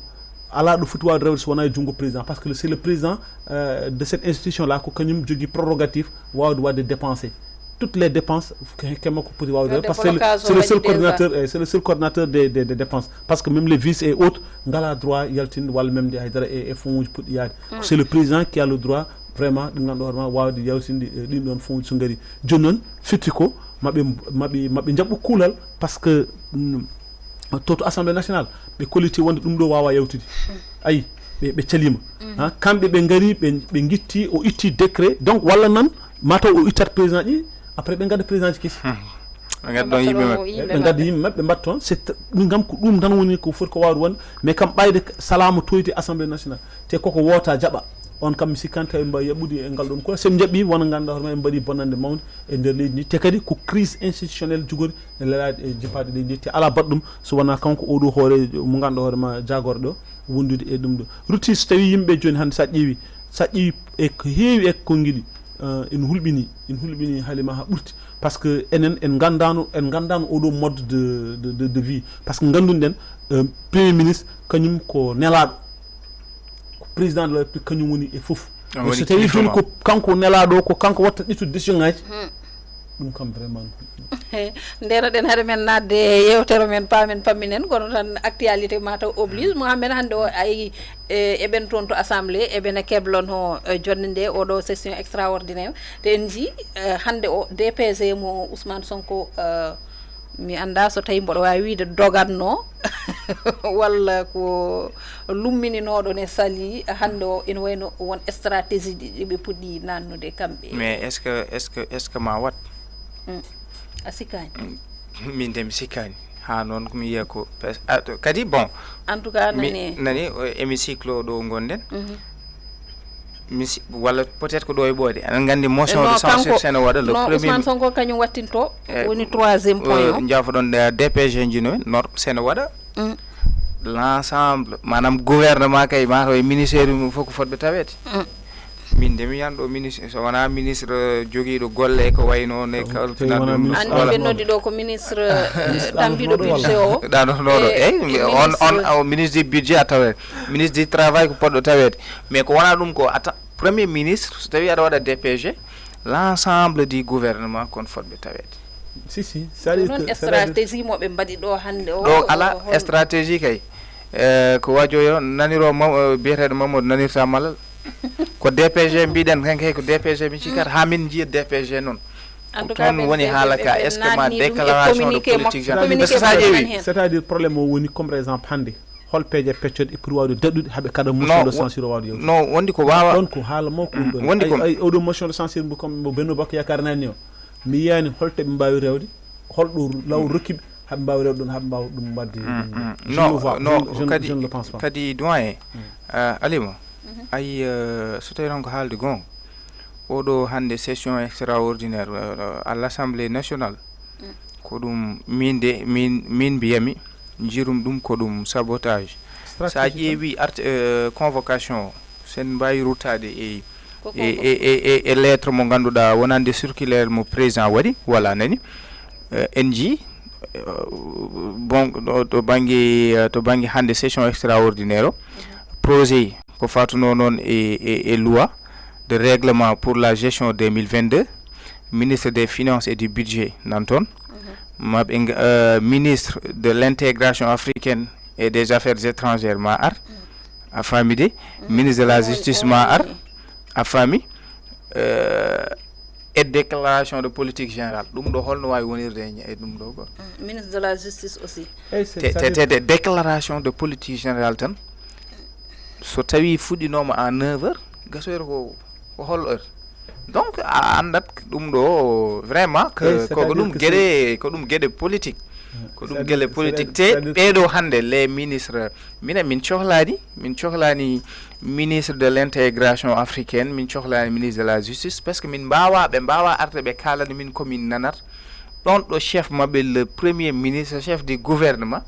ala ɗo foti wawde rewde so wona e junngo président par ce que c'est le président euh, de cette institution là ko kañum jogui prérogative wawde wadde dépensé toutes les dépenses kema ko poti wawde rewde par ce que c'est le seul coordinateur eh, c'est le seul coordinateur des, des, des dépenses par ce que même les vices et autres ngala droit yaltinde walla même de haydara e, e fonds uji puɗɗi yaade c'est le président qui a le droit vraiment ɗum ganduɗa hoorema wawde yawtinde eh, ɗin ɗon fonds uji so gari joni noon firti ko maɓe maɓe maɓe jaɓɓo kuulal par ce que mm, to to assemblée nationale ɓe kolliti wonde ɗum ɗo wawa yawtude ayi ɓe ɓe calima ha kamɓe ɓe gari ɓe ɓe guitti o itti décret donc walla nan mataw o ittat président ji après ɓe gadda président ji kesi ɓe gadda ɗon yimɓe maɓɓe ɓe gadda yimɓe maɓɓe mbatta toon c'est min kam ko ɗum tan woni ko foti ko wawde wonde mais kam ɓayde salama toyti assemblée nationale te koko wota jaɓa on kam mi sikkani tawi mbawi yaɓɓude e ngal ɗon ko sen jaɓɓi wona ganduɗa hoorema en mbaɗi bonnande mawde e nder leydi ndi te kadi ko crise institutionnelle jogori e lelaade e jipaaɗe ɗe jetti alaa baɗɗum so wonaa kanko oo ɗoo hooreejo mo ngannduɗaa hoore ma jaagorɗo wondude e ɗum ɗoo. Rutti so tawii yimɓe jooni hannde so a ƴeewii so a ƴeewii e ko heewi e ko ngiɗi ene hulɓinii ene hulɓinii Halima haa ɓurti par ce que enen en nganndaano en nganndaano oo ɗoo mode de de de vie par ce que nganndunoɗen premier ministre kañum ko nelaaɗo ko président de la république kañum woni e fof so tawi jooni ko kanko nelaaɗo ko kanko watta ƴettude décision ngaji ɗum kam vraiment ndenoɗen haɗa men nadde e yewtere men paamen pamminen kono tan actualité mataw oblige mohamed hannde o ayi eɓen toon to assemblée eɓene keblono jonde nde oɗo session extraordinaire te en ji hannde o dpg mo ousmane sonko mi annda so tawi mboɗo wawi wiide dogatno walla ko lummininooɗo ne salii hannde o ina wayno won stratégie ji ɗi ɓe puɗɗi nannude kamɓe mais est ce que est ce que est ce que ma wat a sikkaani min de mi sikkaani ha noon ko mi yiya ko kadi bon en tout cas nani nani hémicycle o ɗo gonɗen mi walla peut être ko ɗo e ɓooɗe aɗa nganndi motion de censure sene waɗa le premier Ousmane Sonko kañum wattinto woni troisième point o jaafoɗon dpg jino nor sene waɗa l' ensemble maanaam gouvernement kay mataw e ministère mum fof ko fotɓe taweede min de mi yan ɗo ministre so wona ministre jogiiɗo golle ko wayno ne kalfinanɗum anndi ɓe noddi ɗo ko ministre tambiɗo budget o ɗanotonoɗo eyyi on on ministre du budget a taweede ministre du travail ko poɗɗo taweede mais ko wona ɗum ko atta premier ministre so tawi aɗa waɗa dpg l' ensemble du gouvernement kon fotɓe taweede si si c'est à dire noon que stratégie moɓe mbaɗi ɗo hannde o ɗo ala stratégie kay e ko wajo yo naniro biyeteɗo mamadou nanirta malal ko dpg mbiɗen kan kay ko dpg mi cikkata ha min jiya dpg noon en tout cas toon woni haala ka est ce que ma déclaration de politique générale parce que sa ƴeewi c'est à dire problème o woni comme par exemple hannde hol peeje peccoɗe e pour wawde daɗɗude haɓe kaɗa motion de censure o wawde yewde non wondi ko wawa ɗon ko haala mawko ɗum ɗon Wondi ko- ay oɗo motion de censure mo comme mo benno bakka yakar nani o mi yiyani holto ɓe mbawi rewde holɗo law rokkiɓe haɓe mbawi rewde ɗon haɓe mbawa ɗum wadde non non kadi kadi doyen alima ay so tawi noon ko haalde goonga oɗo hannde session extraordinaire à l' assemblée nationale ko ɗum min de min min mbiyami jirum ɗum ko ɗum sabotage so a ƴeewi art convocation o sen mbawi ruttade e e e e lettre mo ganduɗa wonande circulaire mo président waɗi wala nani en ji bon to banggue to banggue hande session extraordinaire o projet ko fatuno noon e e loi de règlement pour la gestion deux mille vingt-deux ministre des finances et du budget nan toon maɓe ministre de l' intégration africaine et des affaires étrangères ma ar a faami de ministre de la justice ma ar a faami e déclaration de politique générale, ɗum ɗo holno waawi wonirde e ña- e ɗum ɗo ko? Ministre de la justice aussi. Eyi, c'est- Te ça te- dépend. te- te déclaration de politique générale tan, so tawi fuɗɗinooma à neuf heures, gasoyta ko ko hol heure? Donc a anndat ɗum ɗo vraiment Eyi, que koko c'est-à-dire ɗum que geɗe ko ɗum geɗe politique. Ko ɗum C'est-à-dire- geɗe politique te c'est-à-dire- ɓeeɗo hannde les ministres, minen min cohlani min cohlani ministre de l'intégration africaine, min cohlani ministre de la justice, parce que min mbawa ɓe mbawa arde ɓe kalana min ko min nanat. Ɗon ɗo chef maɓɓe, le premier ministre, chef du gouvernement,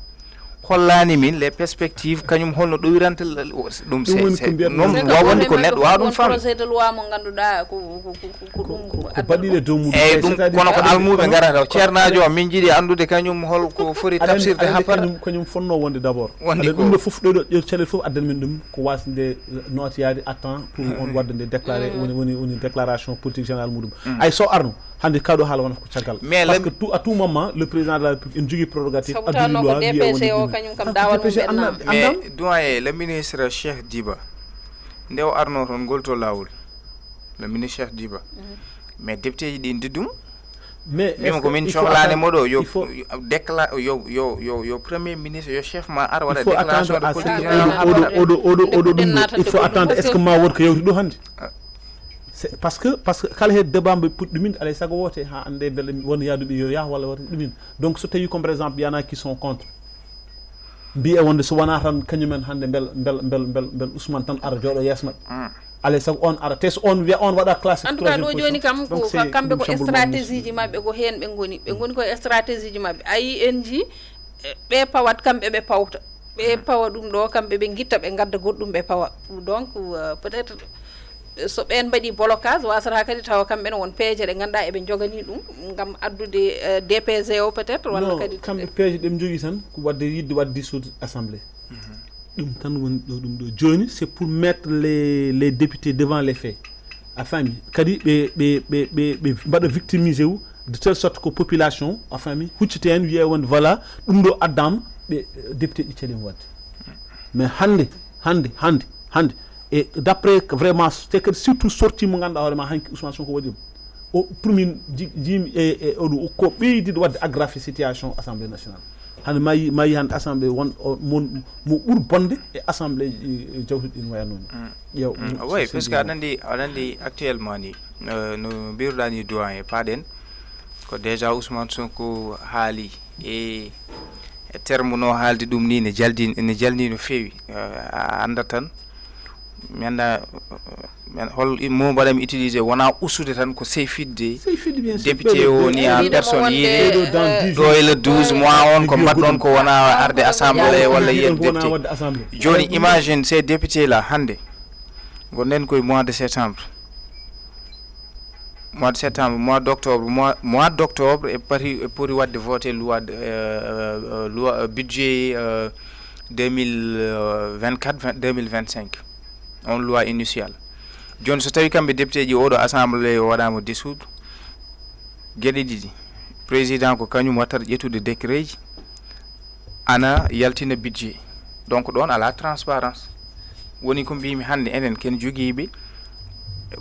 hollani min les perspectives, kañum holno ɗowiranta l- l- ɗum. Ɗum woni ko mbiyatmi. Noon C'est que wawande won ko e neɗɗo maɓɓe wawa won ɗum famde. Projet de loi mo ngannduɗaa ko ko- ko- ko- ko- ko ɗum Ko baɗiɗe dow mum. Eyyi, Eyyi, ɗum c'est-à-dire kono ko kono- almuɓe kono- ngarata o, ceernaajo o, min jiiɗi anndude kañum hol ko foti Aɗa anndi- tafsirde aɗa ha anndi fota. Kañum kañum fonnoo wonde d' abord. Wonde Aɗa ko- ɗum ɗo fof ɗo ɗo calel fof addani min ɗum ko wasde notoyaade à temps pour on waɗde nde déclaré woni woni woni déclaration politique générale muɗum. Ay so arno hannde kaɗo haala wonata ko caggal. Mais Parce le- que tout à tout moment le président de la République ene jogii prérogative Sabu addude tawno loi ko wiye D P G wonde o ɗum. kañum kam Parce que dawal mum D P G ɓennaama. annda- annda- Mais doyen, le ministre Cheikh Diba, nde o arno toon ngol to laawol, le ministre Cheikh Diba, mais député ji ɗi ndiddum mais mbima ko min il faut cohlani attendre- moɗo yo il faut- décla yo yo yo yo premier ministre, yo chef ma ar waɗa il faut déclaration attendre de à politique ce générale que oɗo haɓata. oɗo oɗo oɗo Nde ɗum ɗo il faut ɗum attendre est ce que ma wood ko yawti ɗo hannde. C'est- parce que parce que kala he débat mbe puɗɗi ɗumin alay sago woote ha annde beele won yaaduɓe yo yah walla wata ɗumin. Donc so tawi comme par exemple y en a qui sont contre, mbiye wonde so wona tan kañumen hannde bel bel bel bel bel Ousmane tan ara jooɗo yeeso maɓɓe. Alay sago on ara te so on wiya on waɗa classe En tout cas ɗo joni kam ko kamɓe ko stratégie ji maɓɓe ko hen ɓe goni, ɓe goni ko e stratégie ji maɓɓe. Ayi en ji ɓe pawat kamɓe ɓe pawta, ɓe pawa ɗum ɗo kamɓe ɓe guitta ɓe gadda goɗɗum ɓe pawa. Donc peut-être so ɓen mbaɗi blocage wasata kadi tawa kamɓe ne won peeje ɗe ganduɗa eɓe jogani ɗum gam addude D P G o peut-être walla kadi. Kamɓe peeje ɗe ɓe jogui tan ko wadde yidde wadde dissoudre assemblée. Ɗum tan woni ɗo ɗum ɗo joni c'est pour mettre les les députés devant les faits. A faami? Kadi ɓe ɓe ɓe ɓe ɓe mbaɗa victimisé wu de telle sorte que population a faami huccita hen wiya wonde voilà ɗum ɗo addama ɓe député ɗi calima wadde. Mais hande hande hande hande e d'après vraiment te kadi surtout sorti mo ganduɗa hoorema hanki Ousmane Sonko waɗi ɗum. O pour min jiimi e e oɗo ko ɓeydide wadde aggravé situation assemblée nationale. Hande mayi mayi hande assemblée won mo ɓuur bonde e assemblée jawtuɗi ɗin wayatnoni. Ƴeew. Oui, parce que aɗa andi aɗa andi actuellement ni no mbiruɗa ni doyen paɗen ko déjà Ousmane Sonko haali e terme no haaldi ɗum ni ne jaldi ne jaldi no feewi. A anda tan mi anda hol mo mbaɗami utilisé wona usude tan ko seyfidde député o ni en personne yiide ɗo e le douze mois on ko mbaɗɗon ko wona arde assemblée walla yiyande député. Joni imagine ces députés là hande gonɗen koye mois de septembre, mois de septembre, mois d' octobre, mois mois d' octobre e pati e poti wadde voté loi loi budget deux mille vingt quatre deux mille vingt cinq. On loi initiale. Joni so tawi kamɓe député ji oɗo assemblée o waɗama dissoudre, gueɗe ɗiɗi, président ko kañum wattata ƴettude décret ji ana yaltina budget. Donc ɗon ala transparence. Woni ko mbimi hande enen ken jogiɓe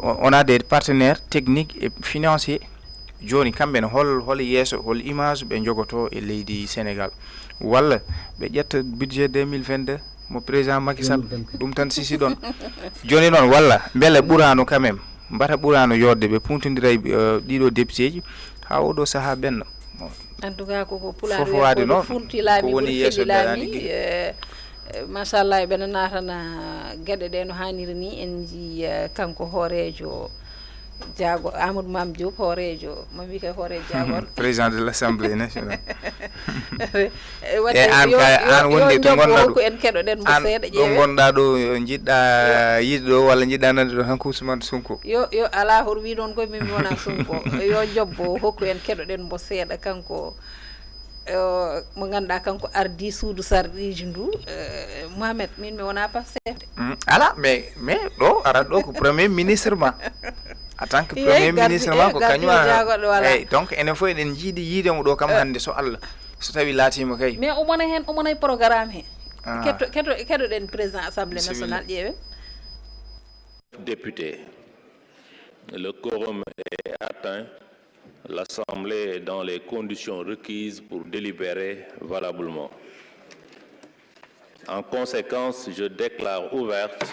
on a des partenaires techniques et financiers. Joni kamɓe ne hol hol yeeso hol image ɓe jogoto e leydi Sénégal? Walla ɓe ƴetta budget deux mille vingt deux mo président Macky Sall? Ɗum tan sisi ɗon. Joni noon walla beele ɓurano quand même mbata ɓurano yodde ɓe puntodira ɗiɗo député ji ha oɗo saaha ɓenna? En tout cas koko pulaar wiya ko funti laami ɓuri feli laami. Machallah eɓena natana gueɗe ɗe no haniri ni en ji kanko hoorejo jaago Amadou Mame Diop hoorejo mo wi kay hoorejo jaago on président de l' assemblée nationale. E an kay an wondi to gonɗa ɗo en keɗoɗen mo seeɗa ƴeewe ɗo gonɗa ɗo jiɗɗa yiide ɗo walla jiɗɗa nande ɗo tan ko Ousmane Sonko. Yo yo ala hoto wi noon koye min mi wona Sonko. Yo jobbo hokku en keɗoɗen mo seeɗa kanko. Mo ganduɗa kanko ardi suudu sarɗiji ndu. Mohamed min mi wona Pastef de. Ala mais mais ɗo arat ɗo ko premier ministre ma. En tant que premier ministre ma ko kañum a eyyi donc enen fof eɗen jiiɗi yiidemo ɗo kam hande so Allah so tawi laatima kay. Mais omona hen omona e programme he. Keɗoɗen président assemblée nationale ƴeewen. Député Le quorum est atteint. L'Assemblée est dans les conditions requises pour délibérer valablement. En conséquence, je déclare ouverte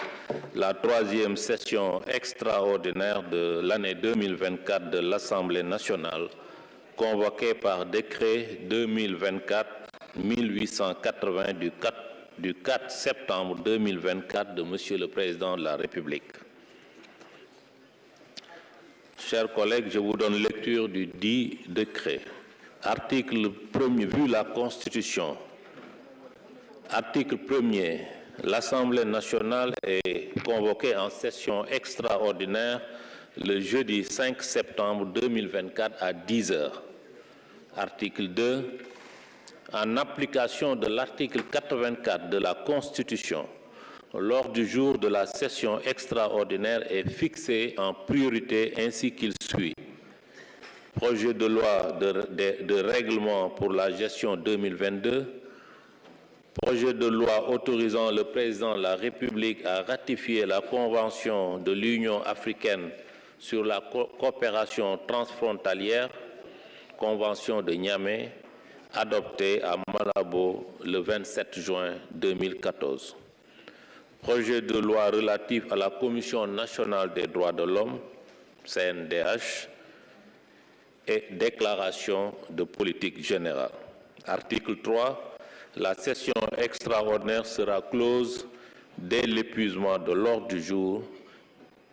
la troisième session extraordinaire de l'année deux mille vingt-quatre de l'Assemblée nationale, convoquée par décret deux mille vingt-quatre mille huit cent quatre-vingts du quatre, du quatre septembre deux mille vingt-quatre de Monsieur le Président de la République. Chers collègues, je vous donne lecture du dit décret. Article premier, vu la Constitution, article premier, l'Assemblée nationale est convoquée en session extraordinaire le jeudi cinq septembre deux mille vingt-quatre à dix heures. Article deux, en application de l'article quatre-vingt-quatre de la Constitution, l'ordre du jour de la session extraordinaire est fixé en priorité ainsi qu'il suit. Projet de loi de, de, de règlement pour la gestion deux mille vingt-deux, projet de loi autorisant le président de la République à ratifier la Convention de l'Union africaine sur la co-, coopération transfrontalière, Convention de Niamey, adoptée à Malabo le vingt-sept juin deux mille quatorze. Projet de loi relatif à la Commission nationale des droits de l'homme, C N D H, et déclaration de politique générale. Article trois, la session extraordinaire sera close dès l'épuisement de l'ordre du jour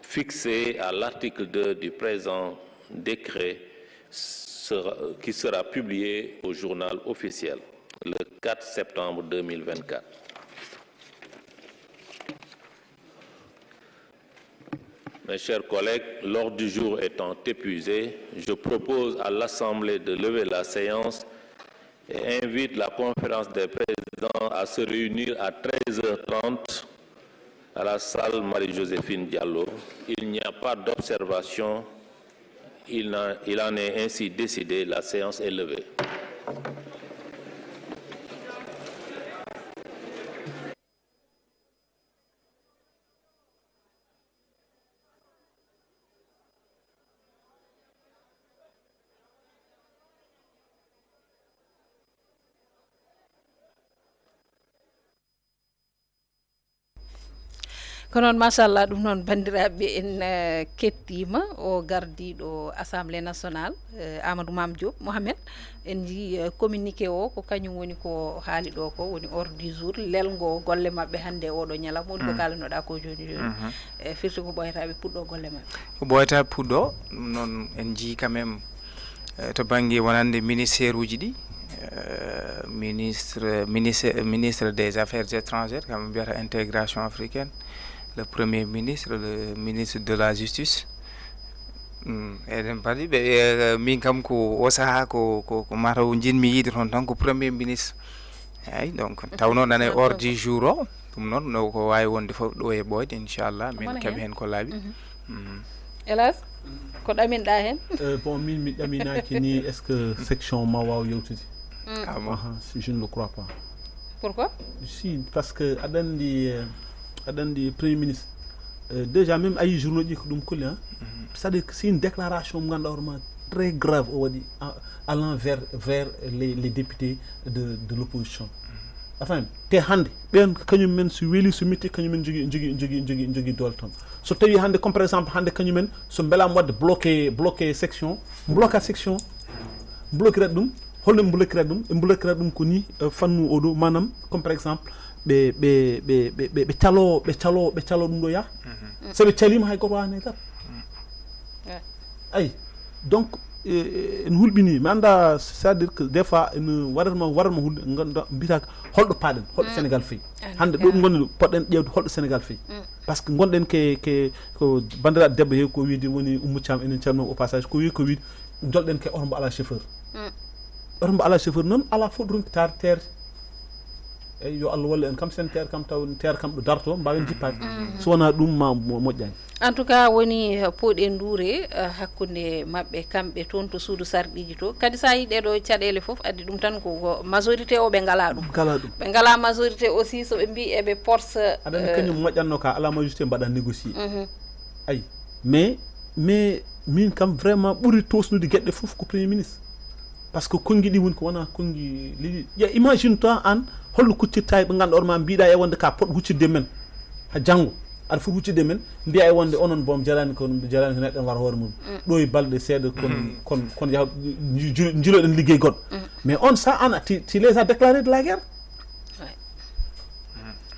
fixé à l'article deux du présent décret sera, qui sera publié au journal officiel le quatre septembre deux mille vingt-quatre. Mes chers collègues, l'ordre du jour étant épuisé, je propose à l'Assemblée de lever la séance et invite la conférence des présidents à se réunir à treize heures trente à la salle Marie-Joséphine Diallo. Il n'y a pas d'observation. Il en, il en est ainsi décidé. La séance est levée. Ko noon, machallah, ɗum noon, banndiraaɓe, en eh, kettiima o gardiiɗo Assemblée nationale, eh, Amadou Mame Diop Mohamed. En njii eh, communiqué o, ko kañum woni ko haali ɗo ko, woni ordre du jour, lelngo golle maɓɓe hannde e oɗo ñalawma, woni ko kaalanoɗaa ko jooni jooni. Eh, firti ko ɓooyata ɓe puɗɗo golle maɓɓe. Ko ɓooyata puɗɗo, ɗum noon en njii quand même eh, to bannge wonande ministère uji ɗi, eh, ministre, ministre, ministre des affaires étrangères, kam mbiyata intégration africaine, le premier ministre, le ministre de la justice. Mm, eɗen mbaɗi ɓe eh, min kam ko o saha ko ko, ko mataw jinmi yiide toon tan ko premier ministre. Eyi, donc tawno nana e ordre du jour o, ɗum noon no ko wawi wonde fof ɗo e ɓooyde, inchallah min keɓa heen ko laaɓi. Hélas, ko ɗaminɗa heen? Euh, bon, min mi ɗaminaki ni, est ce que section ma waw yewtude? Ah bon? Aha, si, je ne le crois pas. Pourquoi? Si, parce que aɗa anndi euh, aɗa anndi premier ministre euh, déjà même ayi journaux ji ko ɗum kuli, hein. C'est à dire que c'est une déclaration mo ganduɗa hoorema très grave o waɗi allant vers vers les, les députés de, de l'opposition. Enfin, te hannde ɓen kañum men so weeli so metti, kañum men jogi jogi jogi jogi jogi doole toon. So tawi hannde comme par exemple hannde kañum men so mbelama wadde bloqué bloqué section, bloqué section, bloqué rat ɗum. Holno ɓe bloqué rat ɗum? Ɓe bloqué rat ɗum ko ni euh, fannu oɗo, manam comme par exemple ɓe ɓe ɓe ɓe ɓe calo ɓe calo ɓe calo ɗum ɗo yaha. So ɓe calima hay goto wawa negar. Ayi, donc ene hulɓini mi anda, c'est à dire que des fois ene waɗatma waɗatma hulde ganduɗa mbiyata holɗo paaɗen, holɗo Sénégal fayi. Hande ɗo gonɗen poɗɗen ƴewde holɗo Sénégal fayi. Par ce que gonɗen ke ke ko bandiraɗo debbo he ko wiide woni Oumou Thiam, enen calminamo au passage, ko wi ko wiide jolɗen ke oto mbo ala chauffeur. Oto mbo ala chauffeur noon ala fof ɗo ronki tar terre. Eyyi, yo Allah wallu en kam, sen teer kam taw teer kam ɗo darto mbawen jippaade. So wona ɗum ma moƴƴani. En tout cas woni pooɗe nduure hakkunde maɓɓe kamɓe toon to suudu sarɗiiji to. Kadi so a yii ɗeɗo caɗeele fof addi ɗum tan ko majorité o ɓe ngala ɗum. Ngala ɗum. Ɓe ngala majorité aussi so ɓe mbi eɓe porsa. Aɗa anndi kañum moƴƴatno ka ala majorité mbaɗa négocier. Ayi, mais Mais min kam vraiment ɓuri tosnude gueɗe fof ko premier ministre. Parce que konngi ɗi woni ko wona konngi leydi. Ya, imagine toi an, holno kuccirta e ɓe ganduɗa ma mbiɗa e wonde ka pot huccirde men ha janngo, aɗa foti huccirde men, mbiya e wonde onon boom jarani ko jarani ko neɗɗo war hoore mum. Ɗo e balɗe seeɗa kon kon kon yaha jiloɗen liggey goɗɗo. Mais on ça an ti ti les a déclaré de la guerre.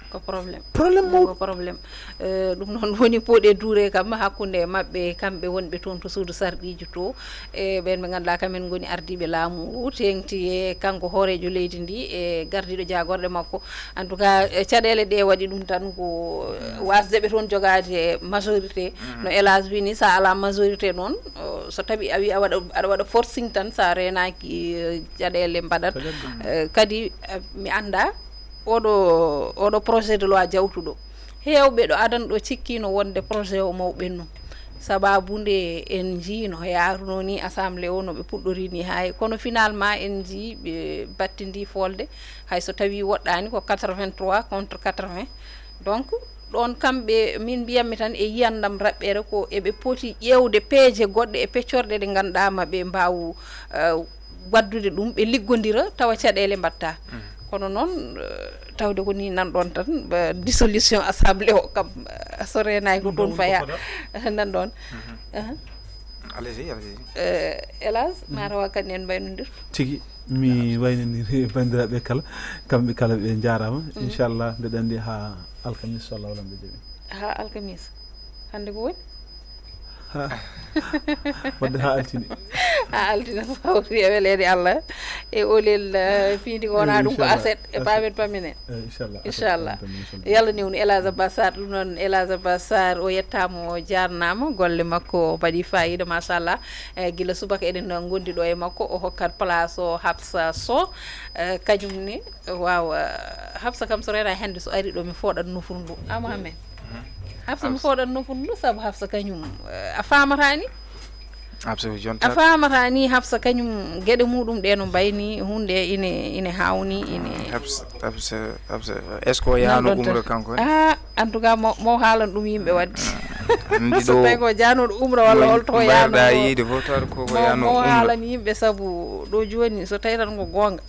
Ko problème. Problème mawɗo. Ko problème. Ɗum noon woni pooɗe duure kam hakkunde maɓɓe kamɓe wonɓe toon to suudu sarɗiiji to, e ɓeen ɓe ngannduɗaa kamen ngoni ardiiɓe laamu, teeŋti e kanko hooreejo leydi ndi e gardiiɗo jaagorɗe makko. En tout cas, caɗeele ɗe waɗi ɗum tan ko waasde ɓe toon jogaade majorité. No Elage wii ni, so a alaa majorité noon, so tawi a wii aɗa waɗa forcing tan, so a reenaaki, caɗeele mbaɗat. Kadi mi anndaa oɗo oɗo projet de loi jawtuɗo, heewɓe ɗo adana ɗo cikkino wonde projet o mawɓenno. Sababu nde en njiino yaaruno ni assemblée o no ɓe puɗɗori ni, hay kono finalement en njii ɓe battindi folde, hay so tawi woɗɗani ko quatre-vingt-trois contre quatre-vingts. Donc ɗon kamɓe min mbiyammi tan e yiyandam raɓɓere ko eɓe poti ƴeewde peeje goɗɗe e peccorɗe ɗe ngannduɗaa ma ɓe mbaawu waddude ɗum ɓe liggodira tawa caɗeele mbatta. Kono noon tawde ko ni nan ɗon tan dissolution assemblée o kam, so reenaaki ko toon faya. Nan ɗon. Allez-y, allez-y. Hélas ma tawa kadi en mbaynodir. Tigi mi waynaniri bandiraɓe kala, kamɓe kala ɓe jarama. Inchallah mbeɗa andi ha alkamis so Allah waɗi ɓe jaɓi. Ha alkamis hande ko woni? Wadde ha altine. Ha altine so hawri e weleede Allah. E olel piindi ko wona ɗum ko aset e pamen paminen. Inchallah. Yalla newnu Elage Abbas Sarr. Ɗum noon Elage Abbas Sarr o yettama, o jarnama, golle makko o mbaɗi fayida machallah. E gila subaka eɗen gondi ɗo e makko, o hokkat place o Hafsa Sow. Kañum ni waaw. Hafsa kam so rena hande so ari ɗo mi fooɗat nofuru ndu ama amen. Hafsa mi fooɗat nofuru ndu sabu Hafsa kañum a famatani. A famatani Hafsa kañum geɗe muɗum ɗe no mbayni hunde ine ine hawni ine. Est ce que o yano umra kanko? Ah, en tout cas mo mo haalan ɗum yimɓe wadde. So tawi ko janoɗo umra walla holto o yano yiide fof tawata koko yano umra. Mo haalan yimɓe sabu ɗo joni so tawi tan ko gonga.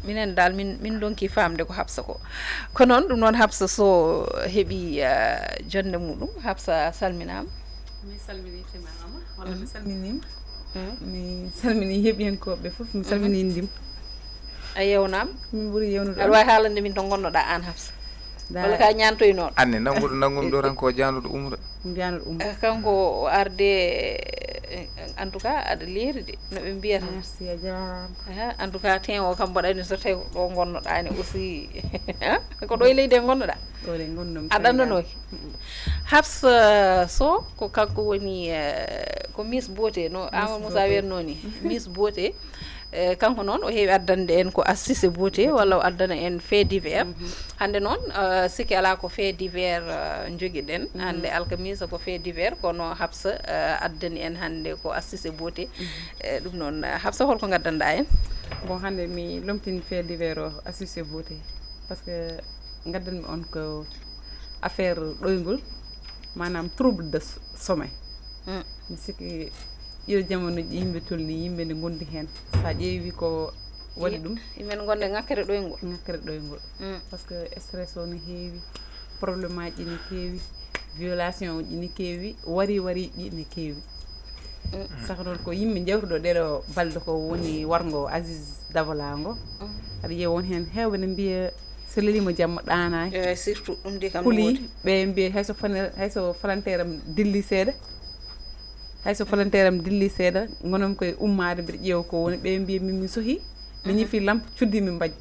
Minen dal min min donki famde ko Hafsa ko. Ko noon ɗum noon Hafsa so heɓi jonde muɗum. Hafsa salminama. Mi salmini Tima Ama walla mi salminima. Mi salmini heɓiyankoɓe fof, mi salmini indim. A yewnama. Min ɓuuri yewnude. Aɗa wawi haalande min to gonnoɗa an Hafsa? Walla ka ñantoynoɗo? Anne nanguɗo nangumi ɗo tan ko janoɗo umra. Janoɗo umra. Kanko o arde. En tout cas aɗa leeri de no ɓe mbiyata. Merci a jarama. En tout cas ten o kam mbaɗani so tawi ɗo gonnoɗani aussi. Ko ɗo e leydi e gonnoɗa? Ɗo e gonnomi. A ɗannanoki. Hafsa Sow ko kanko woni ko Miss Beauté no Amadou Moussa wiyatno ni. Miss Beauté. Kanko noon o heewi addande en ko astuce e beauté walla o addana en fait divers. Hannde noon sikki alaa ko fait divers njogiɗen hannde alkamisa, ko fait divers kono Hafsa addani en hannde ko astuce e beauté. Ɗum noon Hafsa holko ngaddanɗa en? Bon, hannde mi lomtini fait divers o astuce e beauté par ce que ngaddanmi on ko affaire ɗoyngol, manam trouble de sommeil. Mi sikki ɗiɗo jamanuji ɗi yimɓe tolni, yimɓe nde gondi hen, sa ƴeewi ko waɗi ɗum. Yimɓe ne gonde ngakkere ɗoyngol. Ngakkere ɗoyngol. Par ce que stress o ne heewi, probléme aji ne keewi, violation uji ne keewi, wari wari ɗi ne keewi. Saka noon ko yimɓe jewtuɗo ɗeɗo balɗe ko woni wargo Aziz Dabala ngo. Aɗa ƴeewa won hen hewɓe ne mbiya so lelima jamma ɗaanaki. Eyyi, surtout ɗum de kam. Kuli ɓe mbiya hayso fane hayso falanteram dilli seeɗa. Hayso falanteram dilli seeɗa, gonom koye ummade mbiɗa ƴeewa ko woni, ɓe mbiya min mi sohi, mi ñifi lampe cuddi mi mbajju.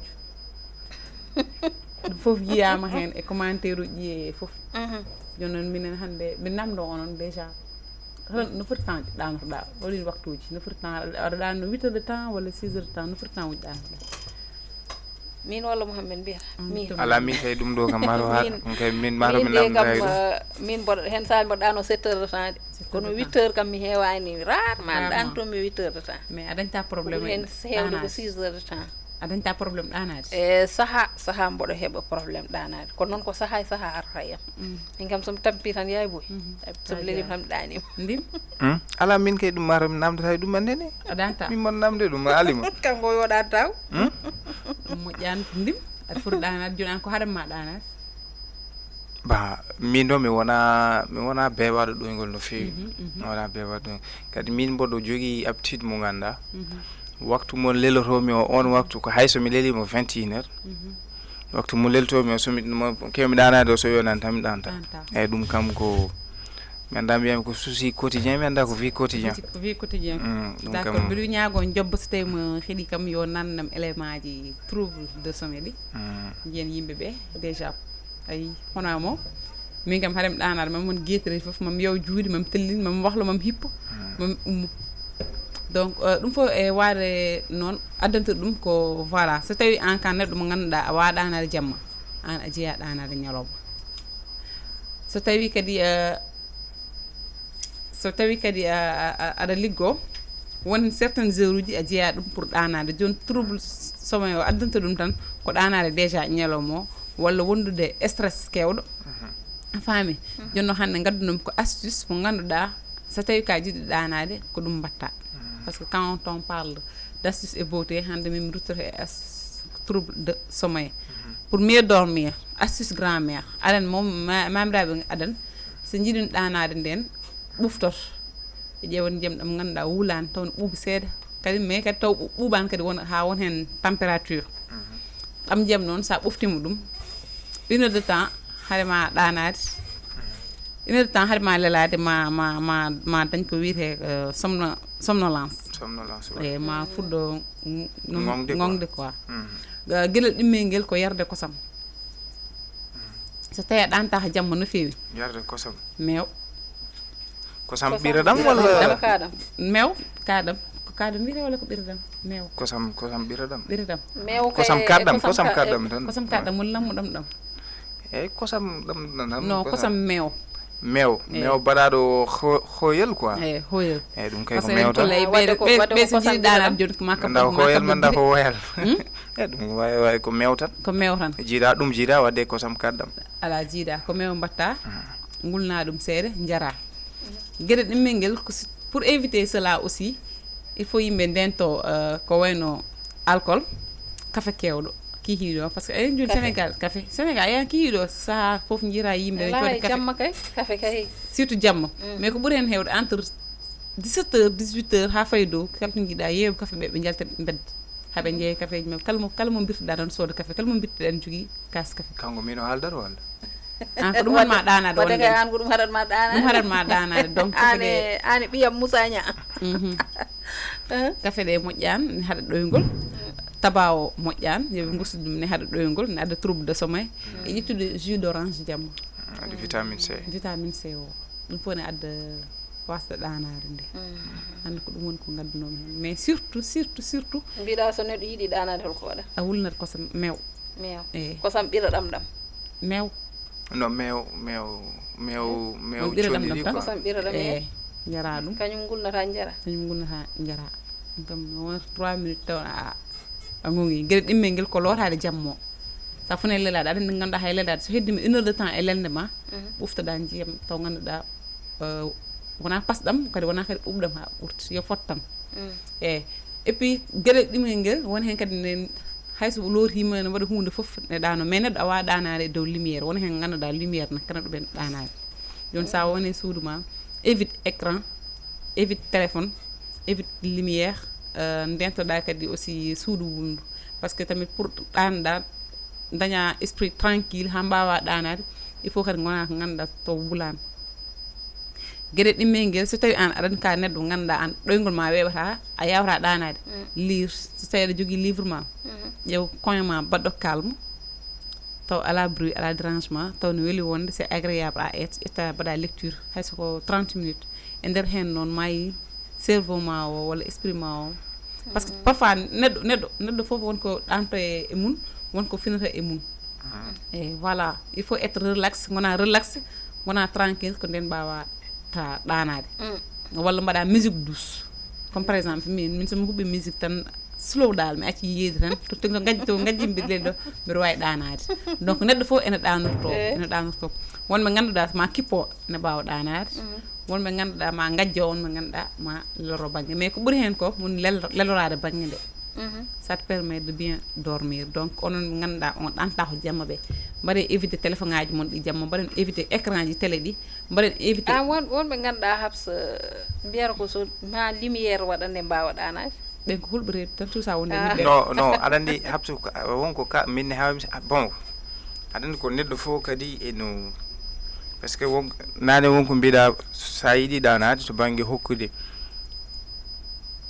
Ɗum fof jiyama hen e commentaire uji ɗi e fof. Joni noon minen hande min namdo onon déjà. Hono no foti temps ɗanotoɗa, holin waktuji no foti temps, aɗa ɗanno huit heures de temps walla six heures de temps, no foti temps uji ɗanotoɗa? Min walla Mouhamed mbiyata min? Ala min kay ɗum ɗo kam maro ha ɗum kay min maro min namdo kam. Min mboɗo hen saaji mboɗo ɗano sept heures de temps de, kono huit heures kam mi hewani rarement ɗantomi huit heures de temps. Mais a dañta problème hen hewde ko six heures de temps. A dañta problème ɗaanaade? E saha saha mboɗo heɓa problème ɗaanaade, kono noon ko saha e saha arata e am. Min kam somi tampi tan yaay boy, somi lelima tan mi ɗaanima. Ndim? Hmm? Ala, min kay ɗum mara mi namdata e ɗum annene. A ɗaanta? Min mon namde ɗum alima. Kanko yo ɗaantaw. Hmm? Ɗum moƴƴaani. Ndim? Aɗa foti ɗaanaade, jooni an ko haɗan ma ɗaanaade? Ba, min ɗo mi wona, mi wona beebaɗo ɗoyngol no feewi. Mi wona beebaɗo ɗoyngol. Kadi min mboɗo jogii habitude mo ngannduɗaa. Waktu mo lelotomi o, on waktu ko hay so mi lelimo vingt et une heures. Waktu mo lelotomi o, so mi, mo kewmi ɗaanaade o, so yonani tan mi ɗaanta. Ɗaanta. Eyyi, ɗum kam ko, mi annda mbiyami ko souci quotidien, mi annda ko vie quotidien. Ko vie quotidien. Mm, ɗum d'accord, kam. Mbiɗo ñaago on jobbo so tawi mo heɗi kam yo nannam élément ji trouble de sommeil ɗi. Mm. Njiyen yimɓe ɓe déjà. Ayi, hono mo. Min kam haɗa mi ɗaanaade, mam mon geetiri fof, mam yaw juuɗe, mam tellin, mam wahlo, mam hippo, mam ummo. Donc, euh, ɗum fof e waade noon, addanta ɗum ko, voilà, so tawi an ka neɗɗo mo ngannduɗaa a waawa ɗaanaade jamma, an a jeyaa ɗaanaade ñalawma. So tawi kadi, euh, so tawi kadi a, a, a, aɗa liggo, won certaines heures uji a jeyaa ɗum pour ɗaanaade. Jooni trouble sommeil o addanta ɗum tan ko ɗaanaade déjà ñalawma o, walla wondude stress kewɗo. A faami? Jooni noon hannde ngaddunomi ko astuce mo ngannduɗaa so tawi ka jiɗi ɗaanaade ko ɗum mbatta. Parce que quand on parle d'astuce et beauté, hannde min mi ruttoto e as-, trouble de sommeil. Pour mieux dormir, astuce grand-mère. Aɗan moom, ma-, mamiraaɓe aɗan, so njiɗin ɗaanaade nden, ɓuftoto. Ɓe ƴeewa ndiyam ɗam ngannduɗaa wulaani, taw no ɓuuɓi seeɗa. Kadi, mais kadi taw ɓu-, ɓuuɓaani kadi won, haa won heen température. Ɗam ndiyam noon, so a ɓoftiima ɗum, une heure de temps, haɗa ma ɗaanaade. Une heure de temps, haɗa ma lelaade, ma, ma, ma, ma dañ ko wiyetee, euh, somno-, somnolence. Somnolence, ouais. E ma fuɗɗo ng-, no Ŋoŋde quoi. Ŋoŋde quoi. Mhm. Ga-, geɗel ɗimmel ngel ko yarde kosam. So tawi a ɗaantaaka jamma no feewi. Yarde kosam. Meew. Kosam ɓireɗam walla? Kosam kaɗam. Meew, kaɗam. Ko kaɗam wiyetee walla ko ɓireɗam? Meew. Kosam, kosam ɓireɗam. Ɓireɗam. Meew kay, kosam kaɗam, kosam kosam ka-, kaɗam tan. Kosam kaɗam woni lammuɗam ɗam. Eyyi, kosam ɗam, ɗam, ɗam, non, kosam. Kosam meew. Meew, eyyi. Meew baɗaɗo ho-, hoyel quoi. Eyyi, hoyel. Eyyi, ɗum kay ko meew tan. Parce que en tout cas, ɓe, ɓe, ɓe so jiiɗi ɗaanaade jooni ko ma kappa, ko ma kappa. Hoyel, man da ko woyal. Hmm? Eyyi, ɗum wawi, wawi ko meew tan. Ko meew tan. Jiiɗa ɗum, jiiɗa wadde kosam kaɗam. Ala, jiiɗa, ko meew mbatta, ngulna ɗum seeɗa, njara. Geɗe ɗimmel ngel ko si-, pour éviter cela aussi, il faut yimɓe ndento, euh, ko wayno alcool, kafe kewɗo, kihiiɗo, parce que eɗen joni Kafe. Sénégal, kafe. Sénégal, yaa kihiiɗo, saha fof jiira yimɓe ne Wallaahi, cooda kafe. Jamma kay, kafe kay. Surtout jamma. Mm. Mais ko ɓuri heen heewde entre dix-sept heures, dix-huit heures, haa fayi dow, kala to njiɗa yeewu kafe ɓe, ɓe njalta mbedda. Haa ɓe njeeya kafeeji maɓɓe. Kala mo, kala mo mbirtuɗaa tan sooda kafe, kala mo mbirtuɗaa ne jogii kaas kafe. Kanko min o haaldata walla? An ko ɗum haɗma ɗaanaade. Wadde kay an ko ɗum haɗat ma ɗaanaade. Ɗum haɗat ma ɗaanaade. Donc, kafe ɗe, an e ɓiyam Moussa Niang. Mhm. Hein? Kafe ɗe moƴƴaani, ne haɗa ɗoyngol. Tabac o moƴƴaani, yo ɓe ngustu ɗum, ne haɗa ɗoyngol, ne adda trouble de sommeil. E ƴettude jus d'orange jamma. Adda vitamine C. Vitamine C o. Ɗum fof ne adda wasde ɗaanaade nde. Mm. Hannde ko ɗum woni ko ngaddunomi heen. Mais surtout, surtout, surtout, mbiɗa so neɗɗo yiɗi ɗaanaade, holko waɗa? A wulnat kosam meew. Meew. Eyi. Kosam ɓireɗam ɗam. Meew. No, meew, meew, meew, meew ɓireɗam ɗam tan. Kosam ɓireɗam, eyi. Eyi, njara ɗum. Kañum ngulnata njara. Kañum ngulnata njara. Ɗum kam no wonata trois minutes taw a, a ŋoŋi. Geɗe ɗimmel ngel ko lootaade jamma o. Sabu ne lelaade, aɗa anndi ngannduɗaa hay lelaade. So heddima une heure de temps e lelnde ma, mhm, ɓuftoɗaa ndiyam taw ngannduɗaa, euh, wonaa pasɗam, kadi wonaa kadi ɓuuɓɗam haa ɓurti. Yo fot tan. Mm. Eyi. Et puis, geɗe ɗimmel ngel, won heen kadi ne, hay so lootiima ne waɗa huunde fof ne ɗaano. Mais neɗɗo a waawaa ɗaanaade e dow lumière. Won heen ngannduɗaa lumière ne, kana ɗum en ɗaanaade. Jooni so a woni e suudu ma, évite écran, évite téléphone, évite lumière, euh, ndentoɗaa kadi aussi suudu wulndu. Parce que tamit pour ɗaanɗaa, daña esprit tranquille, haa mbaawaa ɗaanaade, il faut kadi ngonaa ko ngannduɗaa to wulaani. Geɗe ɗimmel ngel, so tawi an aɗan ka neɗɗo ngannduɗaa an ɗoyngol ma weeɓata, a yaawataa ɗaanaade. Mm. Lire, so tawi aɗa jogii livre ma, mm, ƴeew coin ma baɗɗo calme, taw alaa bruit, alaa dérangement, taw no weli wonde, c'est agréable à être, ƴetta mbaɗa lecture, hay so ko trente minutes. E nder heen noon, maayi cerveau ma o walla esprit ma o. Parce que, mm, parfois neɗɗo, neɗɗo, neɗɗo fof won ko ɗaanto e, e mum, won ko finata e mum. Mm. E voilà, il faut être relax, wona relax, wona tranquille, ko nden mbaawata ɗaanaade. Mm. Walla mbaɗa musique douce. Comme par exemple, min, min somi huɓɓi musique tan, slow dal, mi acci yiyeede tan. To to ngajji to ngajji mbiɗa lelɗo, mbiɗa waawi ɗaanaade. Donc neɗɗo fof ene ɗaanorto, ene ɗaanorto. Wonɓe ngannduɗaa ma kippo ne mbaawa ɗaanaade. Wonɓe ngannduɗaa ma ngajjo, wonɓe ngannduɗaa ma loro bannge, mais ko ɓuri heen ko woni lel- leloraade bannge nde. Ça te permet de bien dormir. Donc onon ɓe ngannduɗaa on ɗaantaa ko jamma ɓe, mbaɗe évité téléphone aji mon ɗi jamma, mbaɗen évité écran ji télé ɗi, mbaɗen évité. Ah, won wonɓe ngannduɗaa Habsa mbiyata ko so ma lumière waɗa nde mbaawa ɗaanaade. Ɓen ko hulɓe reedu tan, tout ça wonde yimɓe. No no aɗa anndi Habsa ko- won ko ka min ne hawmi. Bon, aɗa anndi ko neɗɗo fof kadi e no, parce que won naane won ko mbiɗa, sa yiɗi ɗaanaade to bannge hokkude,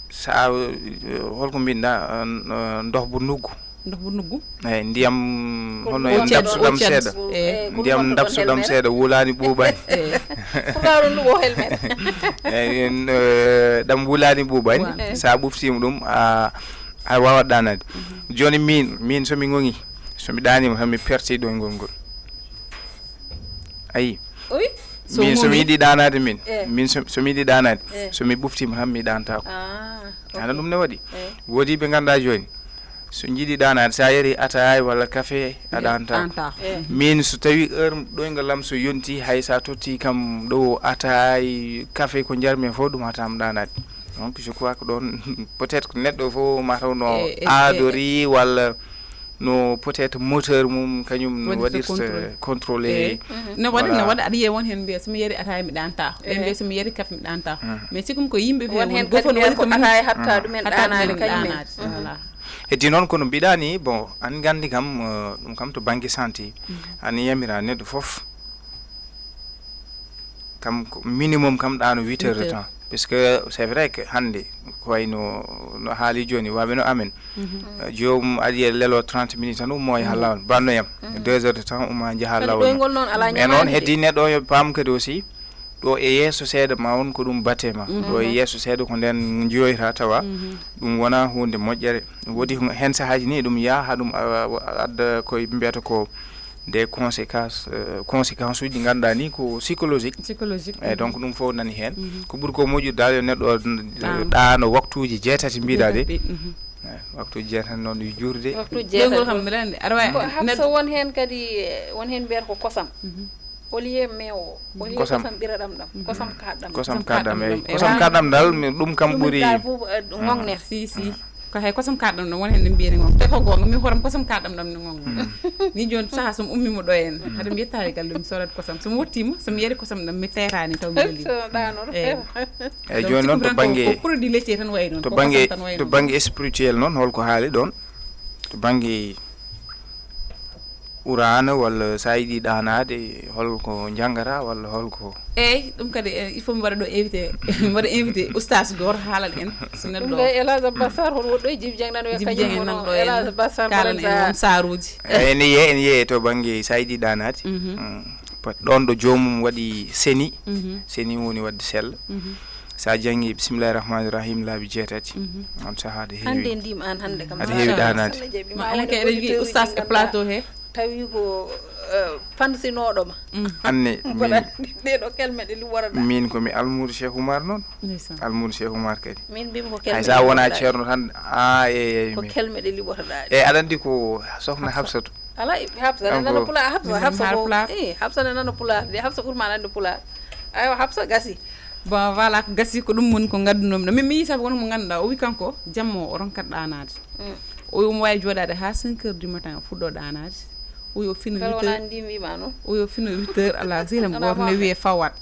sa holko mbinɗa, ndox bu nuggu. Ndox bu nuggu. Eyi, ndiyam hono e ndabsuɗam seeɗa. Ndiyam ndabsuɗam seeɗa wulaani ɓuuɓaani. Eyi, ɗam wulaani ɓuuɓaani. Sa ɓuftiima ɗum a a waawat ɗaanaade. Jooni min min so mi ŋoŋi, so mi ɗaaniima tan mi perti ɗoyngol ngol. Ayi. Min so mi yiɗi ɗaanaade min, min so mi yiɗi ɗaanaade, so mi ɓuftiima tan mi ɗaantaako. Ana ɗum ne waɗi. Woodi ɓe ngannduɗaa jooni, so njiɗi ɗaanaade, so a yari ataay walla kafe a ɗaantaako. Min so tawi heure ɗoyngol am so yonti, hay so a totti kam ɗo ataay kafe ko njarmi fof, ɗum haɗataa mi ɗaanaade. Donc je crois que ɗoon peut-être neɗɗo fof mataw no aadori walla no peut-être moteur mum kañum no waɗirta contrôlé. No waɗa no waɗa aɗa yiya won heen mbiya so mi yari ataay mi ɗaantaako, ɓe mbiya so mi yari kafe mi ɗaantaako. Mais sikum ko yimɓe won heen gofon waɗi ko ataay hatta ɗumen ɗaanaade kañum en. Voilà. Heddi noon kono mbiɗa ni bon an nganndi kam, ɗum kam to bannge santé an yamira neɗɗo fof kam ko minimum kam ɗaano huit heures de temps. Parce que c'est vrai que hannde ko wayno no haali jooni waɓe no amen, joomum ari e lelo trente minutes tan ummo e ha lawol bannoyam. Deux heures de temps umma njaha lawol. Mais noon heddi neɗɗo o paam kadi aussi ɗo e yeeso seeɗa ma won ko ɗum batte ma. Ɗo e yeeso seeɗa ko nden njiyoyta tawa ɗum wona hunde moƴƴere. Woodi heen sahaaji ni ɗum yaha ɗum adda koye mbiyata ko des conséquences, conséquences uji ɗi ngannduɗaa ni ko psychologique. Psychologique. Eyi donc ɗum fof nani heen. Ko ɓuri ko moƴƴude dal yo neɗɗo ɗaano waktuuji jeetati mbiɗa de. Waktuuji jeetati noon yo juurde. Waktuuji jeetati kam mbiɗa anndi aɗa wawi ko habsa won heen kadi. Won heen mbiyata ko kosam. Au lieu meewo o lieu kosam ɓiraɗam ɗam kosam kaɗɗam. Kosam kaɗɗam eyi kosam kaɗɗam dal ɗum kam ɓuri. Gonne si si ko hay kosam kaɗɗam ɗam won heen ne mbiyani gonga te ko gonga min horam kosam kaɗɗam ɗam ne gonga. Ni jooni saha somi ummima ɗo en haɗa mi yettaade galle mi sodat kosam somi wottima somi yari kosam ɗam mi terani taw mi weli. Eyi jooni noon to bangge produit laitier tan wayi noon to bangge to bangge spirituel noon holko haali ɗon to bangge Quraana walla so a yiɗi ɗaanaade hol ko njanngata walla hol ko. Eey ɗum kadi il faut mi waɗa ɗo invité mi waɗa invité oustas goto haalana en so neɗɗo. Ɗum kay elage abbas sar hol woɗɗo e jibi jeng nan wiya kañum wono elage abbas sar kaalana en won saruji. Ene yee ene yee to bannge so a yiɗi ɗaanaade ɗon ɗo joomum waɗi seni. Seni woni waɗde sella. So a janngii bisimillahi rahmaani rahim laabi jeetati on sahaa de heewi hannde ndim an hannde kam aɗa heewi ɗaanaade. Ma on kay eɗen njii oustas e plateau he tawi ko fansinooɗo ma. Anne ɗeɗo kelme ɗe liworaɗa min ko mi almuudo cheikh oumar noon. Almuudo cheikh oumar kadi min mbimi ko hay sa wona ceerno tan a eyey ko kelme ɗe liɓotoɗa e aɗa anndi ko sohna habsatu. Ala habsa ne nana pulaar habsa habsa ko i habsa ne nana pulaar de habsa ɓurma nande pulaar. Aywa habsa gasi. Bon voilà ko gasi ko ɗum woni ko ngaddunomi ɗo min mi yii sabu won mo ngannduɗaa o wi kanko jamma o o ronkat ɗaanaade. O wi omo waawi jooɗaade haa cinq heures du matin o fuɗɗo ɗaanaade. O wi o fino huit heures o wi o fino huit heures ala sehlam gooto ne wiyee fawat.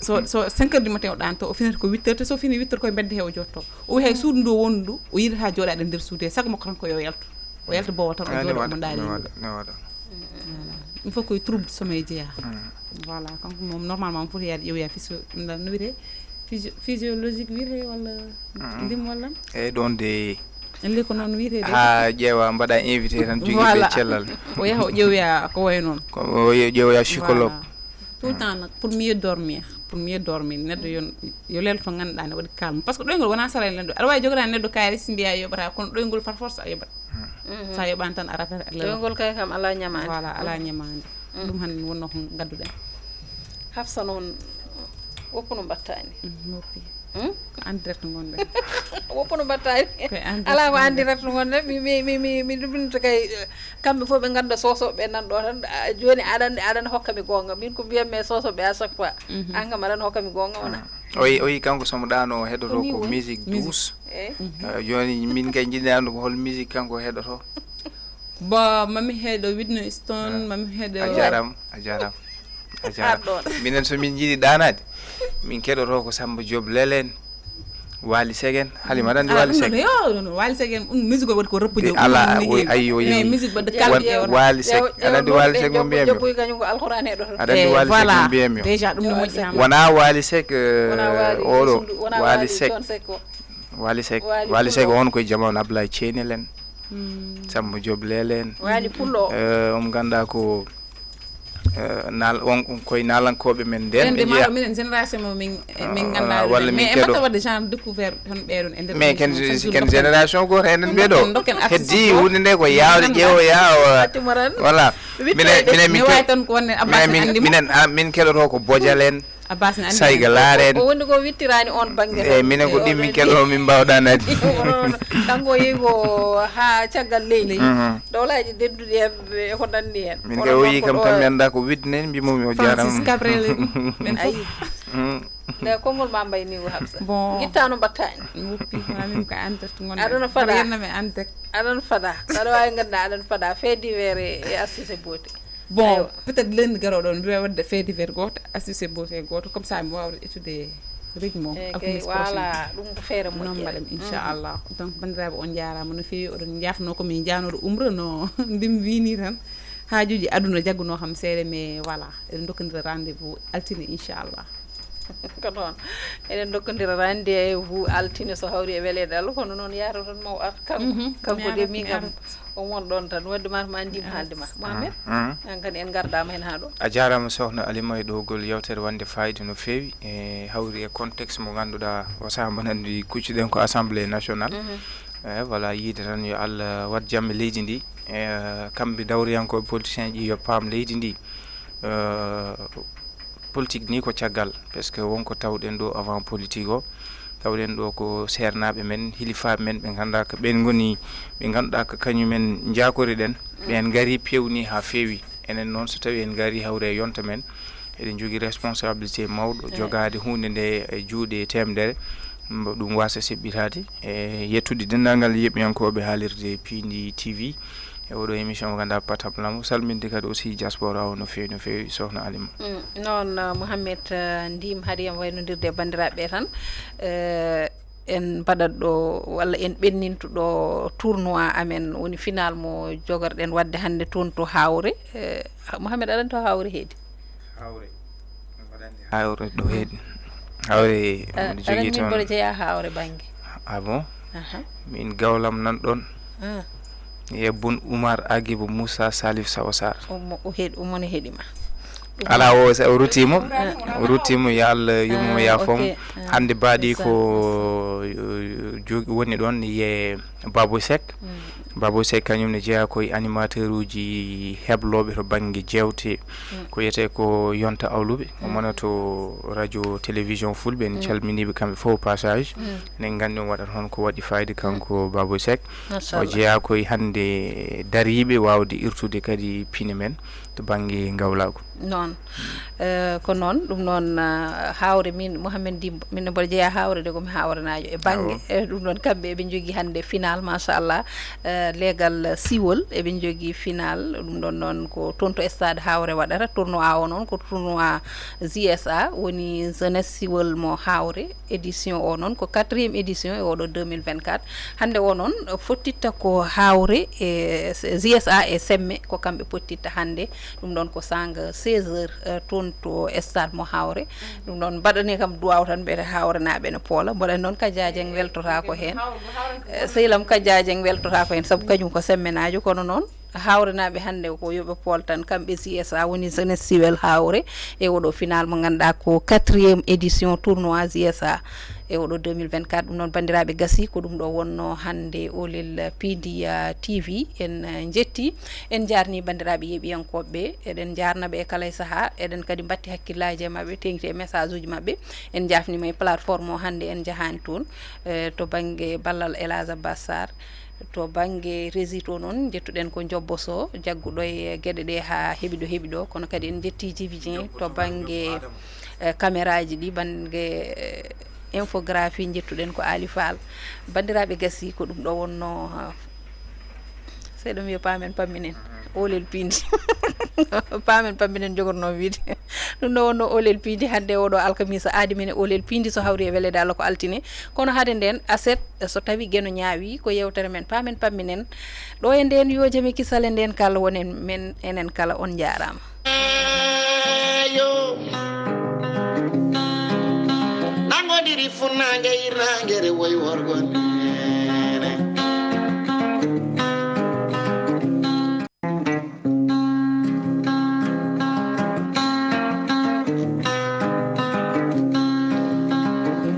So so cinq heures du matin o ɗaanto o finata ko huit heures te so fini huit heures koye mbedde he o jotto. O wi hay suudu ndu wondu o yiɗata jooɗaade nder suudu he sago makko tan ko yo yaltu. O yalta boowal tan o jooɗo omo ndaari yimɓe. Ɗum fof koye trouble sommeil jeeya. Voilà kanko moom normalement omo foti yaade ƴeewoya physio no wiyetee physiologique wiyetee walla ndim walla. Eyyi ɗon de en li ko noon wiyetee de ha ƴeewa mbaɗa invité tan jogiiɓe cellal. O yaha o ƴeewoya ko wayi noon o ƴeewoya psychologue. Tout le temps nag pour mieux dormir pour mieux dormir neɗɗo yo yo lelto ngannduɗaa ne waɗi calme par ce que ɗoyngol wona salal neɗɗo aɗa wawi jogoɗa neɗɗo kaalis mbiya yoɓata kono ɗoyngol par force a yoɓat. Sa yoɓani tan a rafet a lelto ɗoyngol kay kam ala ñamaande. Voilà ala ñamaande. Ɗum hannde wonno ko ngadduɗen. Hafsa noon woppu no mbattani woppi. Hmm? Ko en direct ngonɗen. Woppuno mbattaani. Ko en direct. Alaa ko en direct ngonɗen. Mi mi mi mi mi dubbinta kay, eh, kamɓe fof ɓe ngannda sosoɓe nan ɗo tan. Ah, jooni aɗan aɗan hokka mi goonga. Min ko mbiyammi e sosoɓe à chaque fois. Mhm. An kam aɗan hokka mi goonga wona. Ah. O yi o yi kanko somo ɗano heɗoto ko musique douce. Eh? Mhm. Eh, jooni min kay jiɗi andu ko hol musique kanko heɗoto. Bon, mami heɗo Whitney Stone, mami heɗo. A jaram, a jaram. A jaram. Minen so min jiɗi ɗanade, min keɗoto ko Samba Diop Lelen, Wali Segen, Halima aɗa andi Wali Segen. Yo, non, non, Wali Segen, ɗum musique o waɗi ko reppude. Ala o ayi o mais musique wadde kalme e wala. Wali Sek aɗa andi Wali Sek mo mbiyami. Jabbuy kañum ko alquran heɗoto. Aɗa andi Wali Sek mo mbiyami. Déjà ɗum ne moƴƴi hama. Wona Wali Sek oɗo. Wali Sek. Wali Sek. Wali Sek on koye jamanu Ablaye Ceynel en. Samba Diop Lele en. Wali pullo. Eh, on ganda ko eh, nal on on koye nalankoɓe men nden ɓe jeeya. Minen génération mo min min ganda walla min keɗo wadde genre découvert tan ɓeɗon e nder mais ken ken génération goto enen ɓeɗo heddi hunde nde ko yawde ƴeewo yawa. Voilà. Minen minen mi wawi tan ko wonde abbas andi minen min keɗoto ko bojal en. Abbas ne andi. Sayga laaren. O woni ko wittirani on bangge. Eyi minen ko ɗin min keɗo min mbawɗa nadi. Kanko yehi ko ha caggal leydi. Dowlaji denduɗi en e ko nandi hen. Min kay o yi kam tan mi anda ko widde nen mbimo mi o jarama. Francis Cabrel. Men fof. Nde konngol ma mbay ni ko habsa. Bon. Gittano mbatta en. Woppi ma min ko antet ngon. Aɗana fada. Aɗana fada. Aɗa wawi ganduɗa aɗana fada fait divers e astuce beauté. Bon, peut-être lundi garoɗo on mbiɗa wadde fait divers goto, astuce beauté goto, comme ça mi wawde étude rythme o alkumis prochain. Voilà, ɗum ko feere moƴƴere. Noon mbaɗam inchallah. Donc bandiraɓe on jarama no fewi, oɗon jafno ko min janoɗo umra no ndim wini tan. Hajuji aduna jagguno kam seeɗa mais voilà, eɗen dokkandira rendez-vous altine inchallah. Ko noon eɗen dokkondira rendez-vous altine so hawri e weleede Allah, kono noon yaaroton maw ar kanko. Kanko de min kam o won ɗon tan wadde ma ma ndim haalde ma Mohamed. An kadi en gardama hen ha ɗo. A jarama sohna Alima e ɗowgol yewtere wande fayida no fewi e hawri e contexte mo ganduɗa o samba nandi kuccuɗen ko assemblée nationale. E voilà yiide tan yo Allah wat jamme leydi ndi. E kamɓe dawriyankoɓe politicien ji yo paam leydi ndi. Politique ni ko caggal parce que wonko tawɗen ɗo avant politique o tawɗen ɗo ko seernaaɓe men hilifaɓe men ɓe ganduɗa ko ɓen goni ɓe ganduɗa ko kañumen jakoriɗen. Ɓen gari pewni ha fewi. Enen noon so tawi en gari hawre e yonta men eɗen jogui responsabilité mawɗo jogade hunde nde e juuɗe temedere. Ɗum wasa seɓɓitade e yettude dendagal yeɓiyankoɓe haalirde pindi tv. E oɗo émission mo ganduɗa patam lamo salminde kadi aussi diaspora o no fewi no fewi sohna Alima. Noon Mouhamed ndim haadi en waynodirde e bandiraɓeɓe tan. En mbaɗat ɗo walla en ɓenninto ɗo tournoi amen woni final mo jogorɗen wadde hande toon to hawre. Mouhamed aɗan to hawre heedi. Hawre hawre ɗo heedi. Hawre mboɗo jogui toon mboɗo jeeya hawre banggue. Ah bon? Min gawlam nan ɗon. E bun oumar agibo moussa salif sawo sar. Ummo o heeɗi ummo ne heeɗima. Ala o sa- o rutimo o rutimo yo allah yurmo ya fom. Hande mbaɗi ko jogi woni ɗon ye babo sek. Babo sek kañum ne jeeya koye animateur uji hebloɓe to banggue jewte. Ko wiyete ko yonta awluɓe o mona to radio télévision fulɓe en calminiɓe kamɓe fof passage. Enen gandi on waɗat hon ko waɗi fayida kanko babo sek. O jeeya koye hande dariɓe wawde irtude kadi pine men to banggue gawlagu. Noon. Ko noon ɗum noon. Hawre min mouhamed dimbo min mboɗo jeeya hawre de komi hawrenajo e banggue e ɗum noon kamɓe eɓe jogui hande final machallah. Leegal siwol eɓe jogui final ɗum ɗon noon ko toon to stade hawre waɗata tournoi o noon ko tournoi jsa woni jeunesse siwol mo hawre. Édition o noon ko quatrième édition e oɗo deux mille vingt-quatre. Hande o noon fottitta ko hawre e jsa e semme ko kamɓe pottitta hande. Ɗum ɗon ko sanga seize heures toon to stade mo hawre. Ɗum ɗon mbaɗani kam duwaw tan mbiyete hawrenaɓe ne poola mboɗani noon kajjajeng weltotako hen. Sehlam kajjajeng weltotako hen saabu kañum ko semmenajo kono noon. Hawrenaaɓe hannde ko yo ɓe pool tan, kamɓe J S A woni Jeunesse Civil Hawre, e oɗo final mo ngannduɗaa ko quatrième édition tournoi J S A e oɗo deux mille vingt-quatre. Ɗum noon, banndiraaɓe, gasi ko ɗum ɗo wonno hannde Oolel Piindi, ah, T V. En, eh, njetti, en njaarni banndiraaɓe yeeɓiyankooɓe ɓe, eɗen njaarna ɓe e kala e sahaa, eɗen kadi mbatti hakkillaaji e maɓɓe, teeŋti e message uji maɓɓe. En njaafniima e plateforme o hannde, en njahaani toon, eh, to bannge ballal El Hadj Abbas Sarr. To bannge régie to noon, njettuɗen ko Jobbo Sow, jagguɗo e geɗe ɗe haa heɓi ɗo heɓi ɗo, kono kadi en njetti Djiby Dieng to bannge, eh, caméraji ɗi, bannge, eh, infographie, njettuɗen ko Ali Fall. Banndiraaɓe, gasi ko ɗum ɗo wonno, ah, seyɗo mi wiya paamen pamminen, Oolel Piindi. Paamen pamminen jogorno wiide. Ɗum ɗo wonno Oolel Piindi hannde oɗo alkamisa, aadi men e Oolel Piindi so hawri e weleede Allah ko altine. Kono hade nden, aset, so tawi geno ñaawi, ko yewtere men paamen pamminen. Ɗo e nden yo jam e kisal e nden kala wonen men enen kala, on njaaraama. Yo. Nangodiri funange irangere woy worgo nene.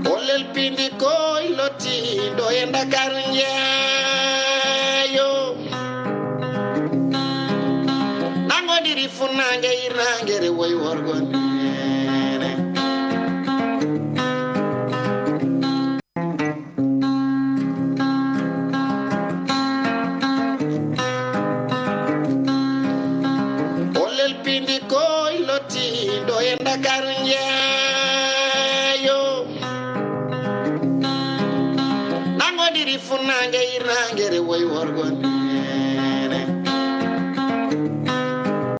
Oolel Piindi koy lottiiɗo e Ndakaaru njeeyo. Nangodiri funange irangere woy worgo.